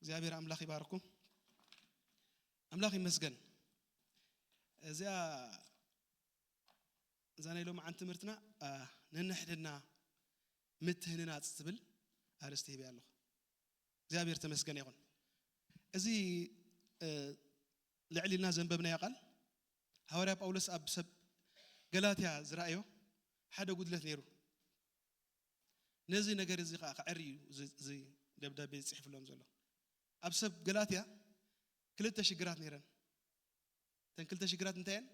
እግዚኣብሔር ኣምላኽ ይባርኩም። ኣምላኽ ይመስገን። እዚኣ እዛ ናይ ሎምዓንቲ ትምህርትና ነንሕድና ምትህንናፅ ትብል ኣርእስቲ ሂበያ ኣለኹ። እግዚኣብሔር ተመስገን ይኹን። እዚ ልዕል ኢልና ዘንበብናዮ ቃል ሃዋርያ ጳውሎስ ኣብ ሰብ ገላትያ ዝረኣዮ ሓደ ጉድለት ነይሩ። ነዚ ነገር እዚ ከዓ ክዕሪ እዩ እዚ ደብዳቤ ዝፅሕፍሎም ዘሎ። ኣብ ሰብ ገላትያ ክልተ ሽግራት ነይረን። እተን ክልተ ሽግራት እንታይ እየን?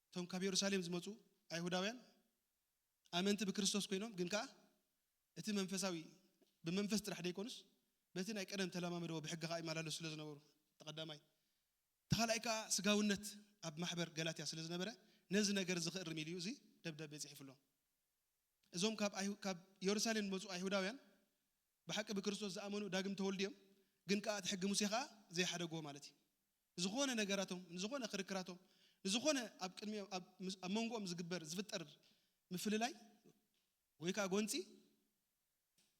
እቶም ካብ የሩሳሌም ዝመፁ ኣይሁዳውያን ኣመንቲ ብክርስቶስ ኮይኖም ግን ከዓ እቲ መንፈሳዊ ብመንፈስ ጥራሕ ደይኮኑስ በቲ ናይ ቀደም ተለማመድዎ ብሕጊ ከዓ ይመላለሱ ስለ ዝነበሩ፣ ተቐዳማይ። ተኻልኣይ ከዓ ስጋውነት ኣብ ማሕበር ገላትያ ስለ ዝነበረ ነዚ ነገር እዚ ክእርም ኢሉ እዩ እዚ ደብዳቤ ፅሒፍሎም። እዞም ካብ የሩሳሌም ዝመፁ ኣይሁዳውያን ብሓቂ ብክርስቶስ ዝኣመኑ ዳግም ተወልድዮም ግን ከዓ እቲ ሕጊ ሙሴ ከዓ ዘይሓደግዎ ማለት እዩ። ዝኾነ ነገራቶም ንዝኾነ ክርክራቶም ንዝኾነ ኣብ ቅድሚ ኣብ መንጎኦም ዝግበር ዝፍጠር ምፍልላይ ወይ ከዓ ጎንፂ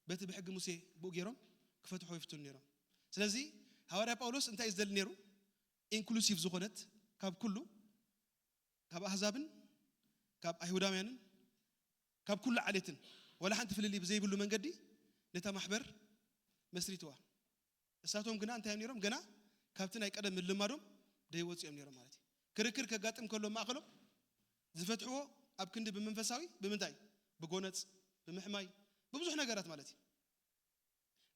በቲ ብሕጊ ሙሴ ብኡ ገይሮም ክፈትሖ ይፍትኑ ነይሮም። ስለዚ ሃዋርያ ጳውሎስ እንታይ እዩ ዝደሊ ነይሩ? ኢንክሉሲቭ ዝኾነት ካብ ኩሉ ካብ ኣህዛብን ካብ ኣይሁዳውያንን ካብ ኩሉ ዓሌትን ወላ ሓንቲ ፍልልይ ብዘይብሉ መንገዲ ነታ ማሕበር መስሪትዋ። እሳቶም ግና እንታይ እዮም ነይሮም? ገና ካብቲ ናይ ቀደም ምልማዶም ደይወፁ እዮም ነይሮም ማለት እዩ። ክርክር ከጋጥም ከሎ ማእኸሎም ዝፈትሕዎ ኣብ ክንዲ ብመንፈሳዊ ብምንታይ? ብጎነፅ፣ ብምሕማይ፣ ብብዙሕ ነገራት ማለት እዩ።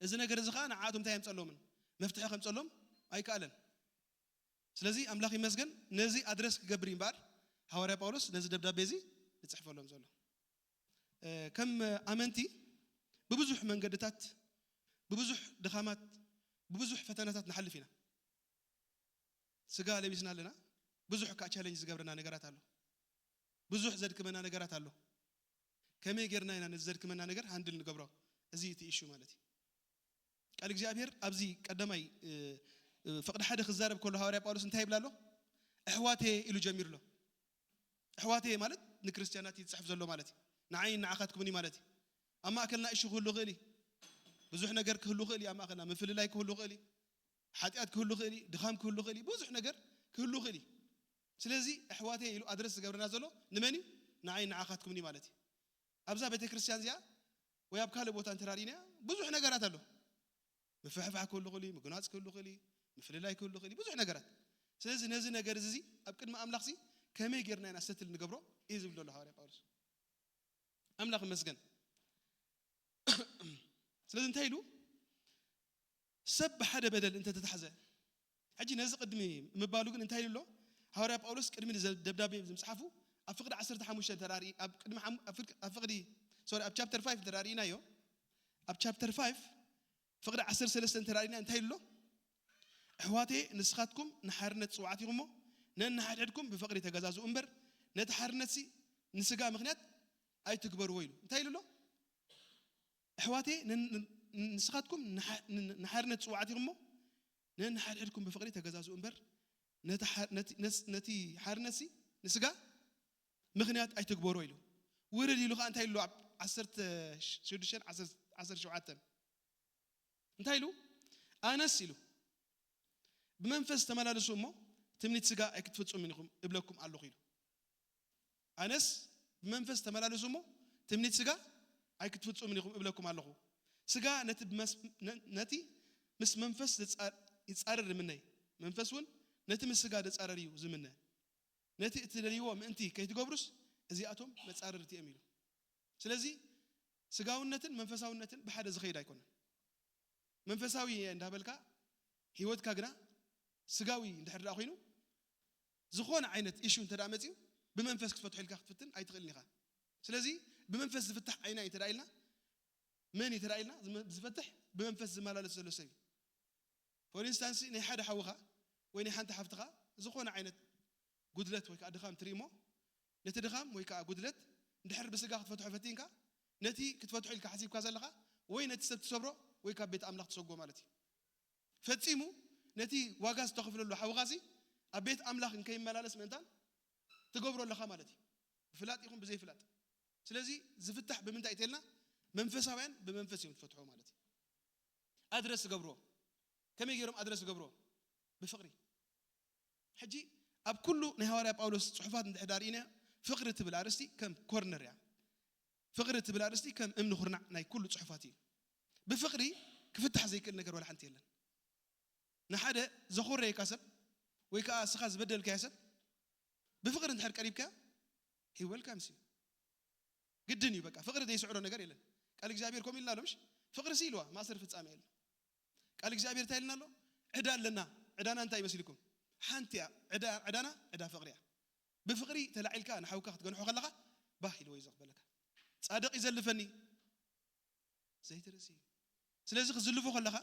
እዚ ነገር እዚ ከዓ ንዓኣቶም እንታይ የምፀሎምን መፍትሒ ከምፀሎም ኣይከኣለን። ስለዚ ኣምላኽ ይመስገን ነዚ ኣድረስ ክገብር እዩ እምበኣር ሃዋርያ ጳውሎስ ነዚ ደብዳቤ እዚ ዝፅሕፈሎም ዘሎ። ከም ኣመንቲ ብብዙሕ መንገድታት ብብዙሕ ድኻማት ብብዙሕ ፈተናታት ንሓልፍ ኢና። ስጋ ለቢስና ኣለና። ብዙሕ ከዓ ቻለንጅ ዝገብረና ነገራት ኣሎ። ብዙሕ ዘድክመና ነገራት ኣሎ። ከመይ ጌርና ኢና ነዚ ዘድክመና ነገር ሃንድል ንገብሮ? እዚ እቲ ኢሹ ማለት እዩ። ቃል እግዚኣብሔር ኣብዚ ቀዳማይ ፍቕዲ ሓደ ክዛረብ ከሎ ሃዋርያ ጳውሎስ እንታይ ይብላ ኣሎ? ኣሕዋቴ ኢሉ ጀሚሩ ኣሎ። ኣሕዋቴ ማለት ንክርስትያናት እዩ ዝፅሕፍ ዘሎ ማለት እዩ። ንዓይ ንዓኻትኩምን እዩ ማለት እዩ። ኣብ ማእከልና እሹ ክህሉ ክእል እዩ። ብዙሕ ነገር ክህሉ ክእል እዩ ኣብ ማእከልና። ምፍልላይ ክህሉ ክእል እዩ። ሓጢኣት ክህሉ ክእል እዩ። ድኻም ክህሉ ክእል እዩ። ብዙሕ ነገር ክህሉ ክእል እዩ። ስለዚ ኣሕዋቴ ኢሉ ኣድረስ ዝገብረና ዘሎ ንመን እዩ? ንዓይ ንዓኻትኩምን እዩ ማለት እዩ። ኣብዛ ቤተ ክርስቲያን እዚኣ ወይ ኣብ ካልእ ቦታ እንተራሪና ብዙሕ ነገራት ኣሎ። ምፍሕፋሕ ክህሉ ክእል እዩ፣ ምግናፅ ክህሉ ክእል እዩ፣ ምፍልላይ ክህሉ ክእል እዩ፣ ብዙሕ ነገራት። ስለዚ ነዚ ነገር እዚ ኣብ ቅድሚ ኣምላኽ ሲ ከመይ ጌርና ኢና ሰትል ንገብሮ እዩ ዝብል ዘሎ ሃዋርያ ጳውሎስ። ኣምላኽ ይመስገን። ስለዚ እንታይ ኢሉ? ሰብ ብሓደ በደል እንተተታሕዘ፣ ሕጂ ነዚ ቅድሚ ምባሉ ግን እንታይ ኢሉ ኣሎ? ሃዋርያ ጳውሎስ ቅድሚ ደብዳቤ ዝምፅሓፉ ኣብ ፍቕዲ ዓሰርተ ሓሙሽተ እንተራርኢ ኣብ ቅድሚ ኣብ ፍቕዲ ሶሪ ኣብ ቻፕተር ፋይቭ እንተራእናዮ ኣብ ቻፕተር ፋይቭ ፍቕዲ ዓሰርተ ሰለስተ እንተራእና እንታይ ኢሉ ኣሎ? ኣሕዋቴ ንስኻትኩም ንሓርነት ፅዋዕት ኢኹሞ ነንሓድሕድኩም ብፍቕሪ ተገዛዝኡ እምበር ነቲ ሓርነትሲ ንስጋ ምኽንያት ኣይትግበርዎ ኢሉ። እንታይ ኢሉ ኣሎ? ኣሕዋቴ ንስኻትኩም ንሓርነት ፅዋዕት ኢኹሞ ነንሓድሕድኩም ብፍቕሪ ተገዛዝኡ እምበር ነቲ ሓርነትሲ ንስጋ ምኽንያት ኣይትግበሮ ኢሉ። ውርድ ኢሉ ከዓ እንታይ ኢሉ ኣብ ዓሰርተ ሽዱሽተን ዓሰርተ ሸውዓተን እንታይ ኢሉ? ኣነስ ኢሉ ብመንፈስ ተመላለሱ እሞ ትምኒት ስጋ ኣይክትፍጽሙን ኢኹም እብለኩም ኣለኹ ኢሉ። ኣነስ ብመንፈስ ተመላለሱ እሞ ትምኒት ስጋ ኣይክትፍጽሙን ኢኹም እብለኩም ኣለኹ። ስጋ ነቲ ምስ መንፈስ ይጻረር ይምነ፣ መንፈስ እውን ነቲ ምስ ስጋ ዝጻረር እዩ ዝምነ። ነቲ እትደልይዎ ምእንቲ ከይትገብሩስ እዚኣቶም መጻረርቲ እዮም ኢሉ። ስለዚ ስጋውነትን መንፈሳውነትን ብሓደ ዝኸይድ ኣይኮነን። መንፈሳዊ እየ እንዳበልካ ህይወትካ ግና ስጋዊ እንድሕር ደኣ ኮይኑ ዝኾነ ዓይነት ኢሹ እንተ ደኣ መፅዩ ብመንፈስ ክትፈትሖ ኢልካ ክትፍትን ኣይትኽእልን ኢኻ። ስለዚ ብመንፈስ ዝፍታሕ ዓይና እዩ እንተ ደኣ ኢልና መን እዩ እንተ ደኣ ኢልና ዝፈትሕ ብመንፈስ ዝመላለስ ዘሎ ሰብ እዩ። ፎር ኢንስታንስ ናይ ሓደ ሓውኻ ወይ ናይ ሓንቲ ሓፍትኻ ዝኾነ ዓይነት ጉድለት ወይ ከዓ ድኻም ትርኢ እሞ ነቲ ድኻም ወይ ከዓ ጉድለት እንድሕር ብስጋ ክትፈትሖ ፈቲንካ ነቲ ክትፈትሖ ኢልካ ሓሲብካ ዘለኻ ወይ ነቲ ሰብ ትሰብሮ ወይ ካብ ቤት ኣምላኽ ትሰጎ ማለት እዩ። ፈጺሙ ነቲ ዋጋ ዝተኸፍለሉ ሓውኻሲ ኣብ ቤት ኣምላኽ እንከይመላለስ ምእንታን ትገብሮ ኣለኻ ማለት እዩ። ብፍላጥ ይኹን ብዘይፍላጥ። ስለዚ ዝፍታሕ ብምንታይ እዩ ተልና መንፈሳውያን ብመንፈስ እዮም ትፈትሖ ማለት እዩ። ኣድረስ ዝገብርዎ ከመይ ገይሮም ኣድረስ ዝገብርዎ? ብፍቕሪ። ሕጂ ኣብ ኩሉ ናይ ሃዋርያ ጳውሎስ ጽሑፋት እንድሕር ዳርኢና፣ ፍቕሪ ትብል ኣርእስቲ ከም ኮርነር እያ። ፍቕሪ ትብል ኣርእስቲ ከም እምኒ ኩርናዕ ናይ ኩሉ ጽሑፋት እዩ። ብፍቕሪ ክፍታሕ ዘይክእል ነገር ዋላ ሓንቲ የለን። ንሓደ ዘኾረየካ ሰብ ወይ ከዓ እስኻ ዝበደልካዮ ሰብ ብፍቕሪ እንድሕር ቀሪብካ፣ ሂወልካም ሲ ግድን እዩ። በቃ ፍቕሪ ዘይስዕሮ ነገር የለን። ቃል እግዚኣብሔር ከምኡ ኢልና ኣሎ ምሽ? ፍቕሪ ሲ ኢልዋ ማእሰር ፍጻሜ የለን። ቃል እግዚኣብሔር እንታይ ኢልና ኣሎ? ዕዳ ኣለና። ዕዳና እንታይ ይመስልኩም? ሓንቲ እያ። ዕዳ ዕዳና ዕዳ ፍቕሪ እያ። ብፍቕሪ ተላዒልካ ንሓውካ ክትገንሖ ከለኻ፣ ባህ ኢልዎ እዩ ዘቕበለካ። ጻድቕ ይዘልፈኒ ዘይትርእሲ እዩ። ስለዚ ክትዝልፎ ከለኻ፣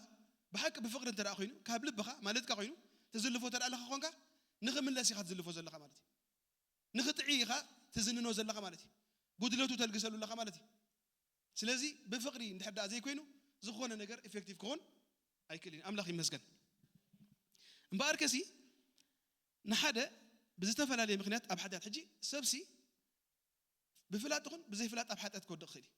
ብሓቂ ብፍቕሪ እንተ ደኣ ኮይኑ፣ ካብ ልብኻ ማለትካ ኮይኑ ትዝልፎ እንተ ደኣ ኣለኻ ኮንካ፣ ንኽምለስ ኢኻ ትዝልፎ ዘለኻ ማለት እዩ። ንኽጥዒ ኢኻ ትዝንኖ ዘለኻ ማለት እዩ። ጉድለቱ ተልግሰሉ ኣለኻ ማለት እዩ። ስለዚ ብፍቕሪ እንድሕር ደኣ ዘይኮይኑ፣ ዝኾነ ነገር ኢፌክቲቭ ክኾን ኣይክእልን። ኣምላኽ ይመስገን። እምበኣር ከሲ ንሓደ ብዝተፈላለየ ምኽንያት ኣብ ሓጢኣት፣ ሕጂ ሰብሲ ብፍላጥ ይኹን ብዘይፍላጥ ኣብ ሓጢኣት ክወድቕ ክኽእል እዩ።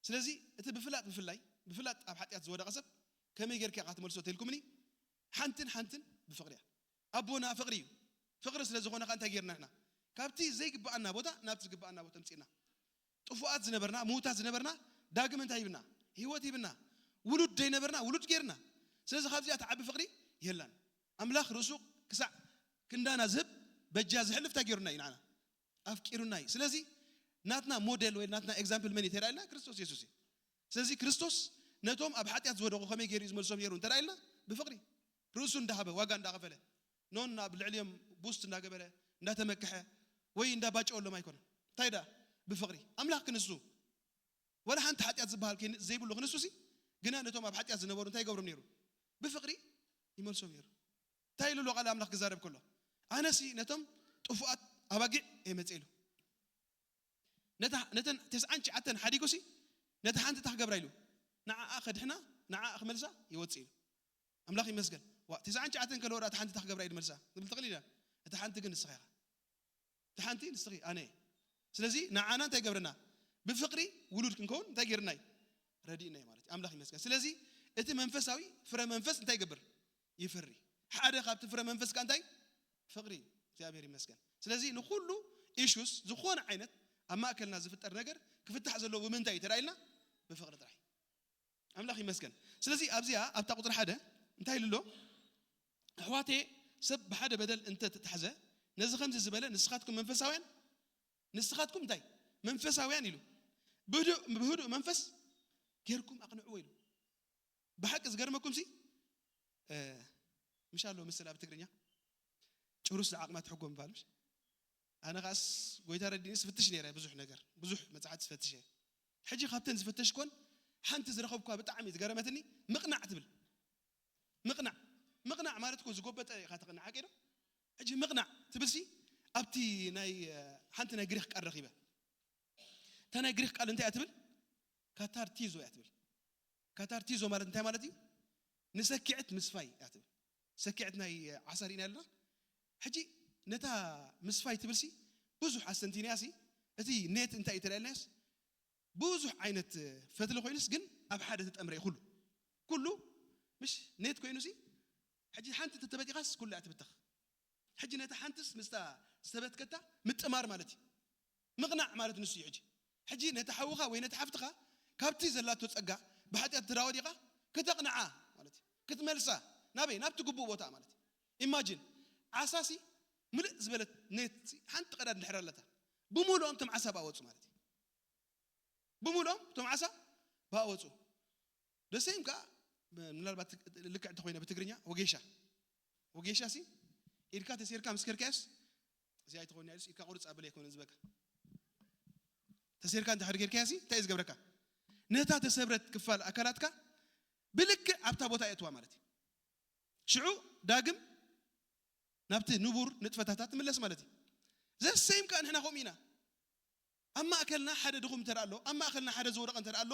ስለዚ እቲ ብፍላጥ፣ ብፍላይ ብፍላጥ ኣብ ሓጢኣት ዝወደቐ ሰብ ከመይ ጌርካ ኢኻ ትመልሶ ተልኩምኒ፣ ሓንትን ሓንትን ብፍቕሪ እያ። ኣቦና ፍቕሪ እዩ። ፍቕሪ ስለ ዝኾነ ከ እንታይ ጌርና ንሕና? ካብቲ ዘይግብኣና ቦታ ናብቲ ዝግብኣና ቦታ ምጺእና። ጥፉኣት ዝነበርና፣ ምዉታት ዝነበርና፣ ዳግም እንታይ ሂብና? ህይወት ሂብና። ውሉድ ዘይነበርና ውሉድ ጌርና። ስለዚ ካብዚኣ ትዓቢ ፍቕሪ የላን። ኣምላኽ ርእሱ ክሳዕ ክንዳና ዝህብ በጃ ዘሕልፍ እንታይ ጌሩና እዩ ንዓና? ኣፍቂሩና እዩ። ስለዚ ናትና ሞዴል ወይ ናትና ኤግዛምፕል መን እዩ ተራእልና? ክርስቶስ የሱስ እዩ። ስለዚ ክርስቶስ ነቶም ኣብ ሓጢኣት ዝወደቑ ከመይ ገይሩ እዩ ዝመልሶም ነይሩ እንተ ኢልና፣ ብፍቕሪ ርእሱ እንዳሃበ ዋጋ እንዳኸፈለ፣ ኖን ኣብ ልዕሊኦም ቡስት እንዳገበረ እንዳተመክሐ ወይ እንዳባጨወሎም ኣይኮነን። እንታይ ደኣ? ብፍቕሪ። ኣምላኽ ክንሱ ዋላ ሓንቲ ሓጢኣት ዝበሃል ከይን ዘይብሉ ክንሱ ሲ፣ ግና ነቶም ኣብ ሓጢኣት ዝነበሩ እንታይ ይገብሮም ነይሩ? ብፍቕሪ ይመልሶም ነይሩ። እንታይ ኢሉ ኣሎ ቃል ኣምላኽ ክዛረብ ከሎ? ኣነሲ ነቶም ጥፉኣት ኣባጊዕ እየ መጽእ ኢሉ። ነታ፣ ነተን ተስዓን ትሽዓተን ሓዲጉሲ፣ ነታ ሓንቲ እንታይ ክገብራ ኢሉ? ንዓኣ ከድሕና፣ ንዓኣ ክመልሳ ይወጽእ ኢሉ። ኣምላኽ ይመስገን። ዋ፣ ተስዓን ትሽዓተን ከለዎ ደኣ እታ ሓንቲ እንታይ ክገብራ ኢሉ መልሳ? ክብል ትኽእል ኢላ። እታ ሓንቲ ግን ንስኻ ኢኻ። እታ ሓንቲ ንስኺ፣ ኣነ እየ። ስለዚ ንዓና እንታይ ገብረና? ብፍቕሪ ውሉድ ክንከውን እንታይ ገይርና እዩ? ረዲእና እዩ ማለት እዩ። ኣምላኽ ይመስገን። ስለዚ እቲ መንፈሳዊ ፍረ መንፈስ እንታይ ይገብር? ይፈሪ። ሓደ ካብቲ ፍረ መንፈስ ከ እንታይ? ፍቕሪ እዩ። እግዚኣብሔር ይመስገን። ስለዚ ንኹሉ ኢሹስ፣ ዝኾነ ዓይነት ኣብ ማእከልና ዝፍጠር ነገር ክፍታሕ ዘለዎ ብምንታይ እዩ ተራኢልና? ብፍቕሪ ጥራይ። ኣምላኽ ይመስገን። ስለዚ ኣብዚኣ፣ ኣብታ ቁጽሪ ሓደ እንታይ ኢሉ ኣሎ? ኣሕዋተየ፣ ሰብ ብሓደ በደል እንተ ተታሕዘ፣ ነዚ ከምዚ ዝበለ፣ ንስኻትኩም መንፈሳውያን፣ ንስኻትኩም እንታይ? መንፈሳውያን ኢሉ። ብህዱእ፣ ብህዱእ መንፈስ ጌርኩም ኣቕንዕዎ ኢሉ። ብሓቂ ዝገርመኩም ሲ፣ እ፣ ምሽ ኣሎ ምስል ኣብ ትግርኛ፣ ጭሩስ ዓቕማ ትሕጎ ምባል ምሽ? ኣነ ኻስ ጎይታ ረዲእኒ ስፍትሽ ነይረ ብዙሕ ነገር፣ ብዙሕ መጽሓፍቲ ስፈትሽ እየ። ሕጂ ካብተን ዝፈተሽኮን ሓንቲ ዝረኸብኳ ብጣዕሚ ዝገረመትኒ፣ ምቕናዕ ትብል። ምቕናዕ፣ ምቕናዕ ማለት እኮ ዝጎበጠ ኢኻ ተቕንዓ፣ ኣኬዶ? ሕጂ ምቕናዕ ትብል ሲ፣ ኣብቲ ናይ፣ እ፣ ሓንቲ ናይ ግሪኽ ቃል ረኺበ። እታ ናይ ግሪኽ ቃል እንታይ እያ ትብል? ካታርቲዞ እያ ትብል። ካታርቲዞ ማለት እንታይ ማለት እዩ? ንሰኪዕት ምስፋይ እያ ትብል። ሰኪዕት ናይ ዓሳ ርኢና ኣለና። ሕጂ ነታ ምስፋይ ትብል ሲ፣ ብዙሕ ኣስተንቲንያ ሲ፣ እቲ ኔት እንታይ እዩ ተላኢልናዮስ? ብዙሕ ዓይነት ፈትሊ ኮይኑስ ግን ኣብ ሓደ ተጠምረ እዩ ኩሉ። ኩሉ ምሽ ኔት ኮይኑ ሲ፣ ሕጂ ሓንቲ ተተበጢኻስ ኩሉ እያ ትብተኽ። ሕጂ ነታ ሓንትስ ምስታ ዝተበትከታ ምጥማር ማለት እዩ። ምቕናዕ ማለት ንሱ እዩ። ሕጂ፣ ሕጂ ነቲ ሓውኻ ወይ ነቲ ሓፍትኻ ካብቲ ዘላቶ ጸጋ ብሓጢኣት ድራ ወዲቓ ከተቕንዓ ማለት እዩ። ክትመልሳ ናበይ? ናብቲ ግቡእ ቦታ ማለት እዩ። ኢማጂን፣ ዓሳሲ ምልእ ዝበለት ኔት ሓንቲ ቀዳድ እንድሕር ኣለታ፣ ብምሉኦም እቶም ዓሳ ብኣወጹ ማለት እዩ። ብምሉኦም እቶም ዓሳ ብኣወጹ። ደሰይም ከኣ ምናልባት ልክዕ እንተኾይነ ብትግርኛ ወጌሻ። ወጌሻ ሲ ኢድካ ተሴርካ ምስ ከድካዮስ፣ እዚኣ ኣይትኾንያ ኢሉስ ኢድካ ቁርጽ ኣብል ኣይኮነን ዝበካ። ተሴርካ እንተ ሓድር ጌርካያ ሲ እንታይ እዩ ዝገብረካ? ነታ ተሰብረት ክፋል ኣካላትካ ብልክዕ ኣብታ ቦታ የእትዋ ማለት እዩ። ሽዑ ዳግም ናብቲ ንቡር ንጥፈታታ ትምለስ ማለት እዩ። ዘሰይም ከኣ ንሕና ከምኡ ኢና። ኣብ ማእከልና ሓደ ድኹም እንተ ደኣ ኣሎ፣ ኣብ ማእከልና ሓደ ዝወደቐ እንተ ደኣ ኣሎ፣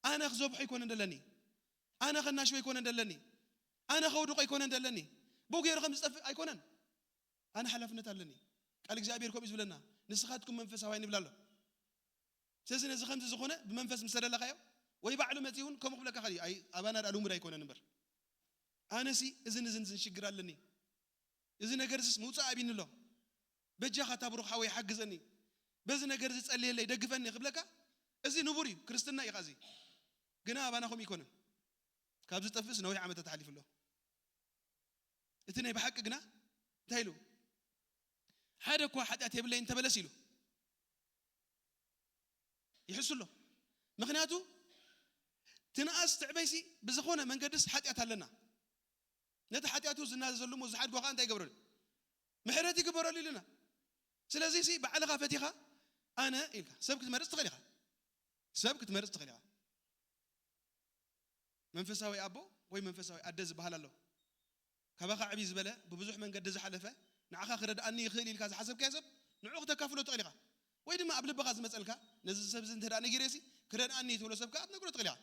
ኣነ ክዘብሖ ኣይኮነን ደለኒ፣ ኣነ ከናሽቦ ኣይኮነን ደለኒ፣ ኣነ ከውድቖ ኣይኮነን ደለኒ፣ ብኡ ገይሩ ከም ዝጠፍእ ኣይኮነን። ኣነ ሓላፍነት ኣለኒ። ቃል እግዚኣብሔር ከምኡ እዩ ዝብለና፣ "ንስኻትኩም መንፈሳውያን" ይብል ኣሎ። ስለዚ ነዚ ከምዚ ዝኾነ ብመንፈስ ምስ ተደለኻዮ፣ ወይ ባዕሉ መጺኡ እውን ከምኡ ክብለካ ይኽእል እዩ። ኣይ፣ ኣባና ደኣ ልሙድ ኣይኮነን እምበር። ኣነሲ እዝን እዝን እዝን ሽግር ኣለኒ፣ እዚ ነገር እዚስ ምውፃእ ኣቢኒ ኣሎ፣ በጃኻ እታ ብሩኽ ሓወይ ሓግዘኒ፣ በዚ ነገር እዚ ጸልየለይ፣ ደግፈኒ ክብለካ፣ እዚ ንቡር እዩ፣ ክርስትና እዩ። ኸዚ ግና ኣባና ከምኡ ኣይኮነን። ካብ ዝጠፍእስ ነዊሕ ዓመታት ሓሊፉ ኣሎ። እቲ ናይ ብሓቂ ግና እንታይ ኢሉ? ሓደ እኳ ሓጢኣት የብለይ እንተበለስ ኢሉ ይሕሱ ኣሎ። ምኽንያቱ ትንኣስ ትዕበይሲ ብዝኾነ መንገድስ ሓጢኣት ኣለና። ነቲ ሓጢኣቱ ዝናዘዘሉ እሞ ዝሓድጎ ኸዓ እንታይ ይገብረሉ? ምሕረት ይግበረሉ ኢሉና። ስለዚ ሲ ባዕልኻ ፈቲኻ ኣነ ኢልካ ሰብ ክትመርጽ ትኽእል ኢኻ። ሰብ ክትመርጽ ትኽእል ኢኻ። መንፈሳዊ ኣቦ ወይ መንፈሳዊ ኣደ ዝበሃል ኣሎ። ካባኻ ዕብይ ዝበለ፣ ብብዙሕ መንገዲ ዝሓለፈ፣ ንዓኻ ክረድኣኒ ይኽእል ኢልካ ዝሓሰብካዮ ሰብ ንዕኡ ክተካፍሎ ትኽእል ኢኻ። ወይ ድማ ኣብ ልብኻ ዝመጸልካ፣ ነዚ ሰብ እዚ እንተ ደኣ ነጊረሲ ክረድኣኒ እዩ ትብሎ ሰብ ከኣ ክትነግሮ ትኽእል ኢኻ።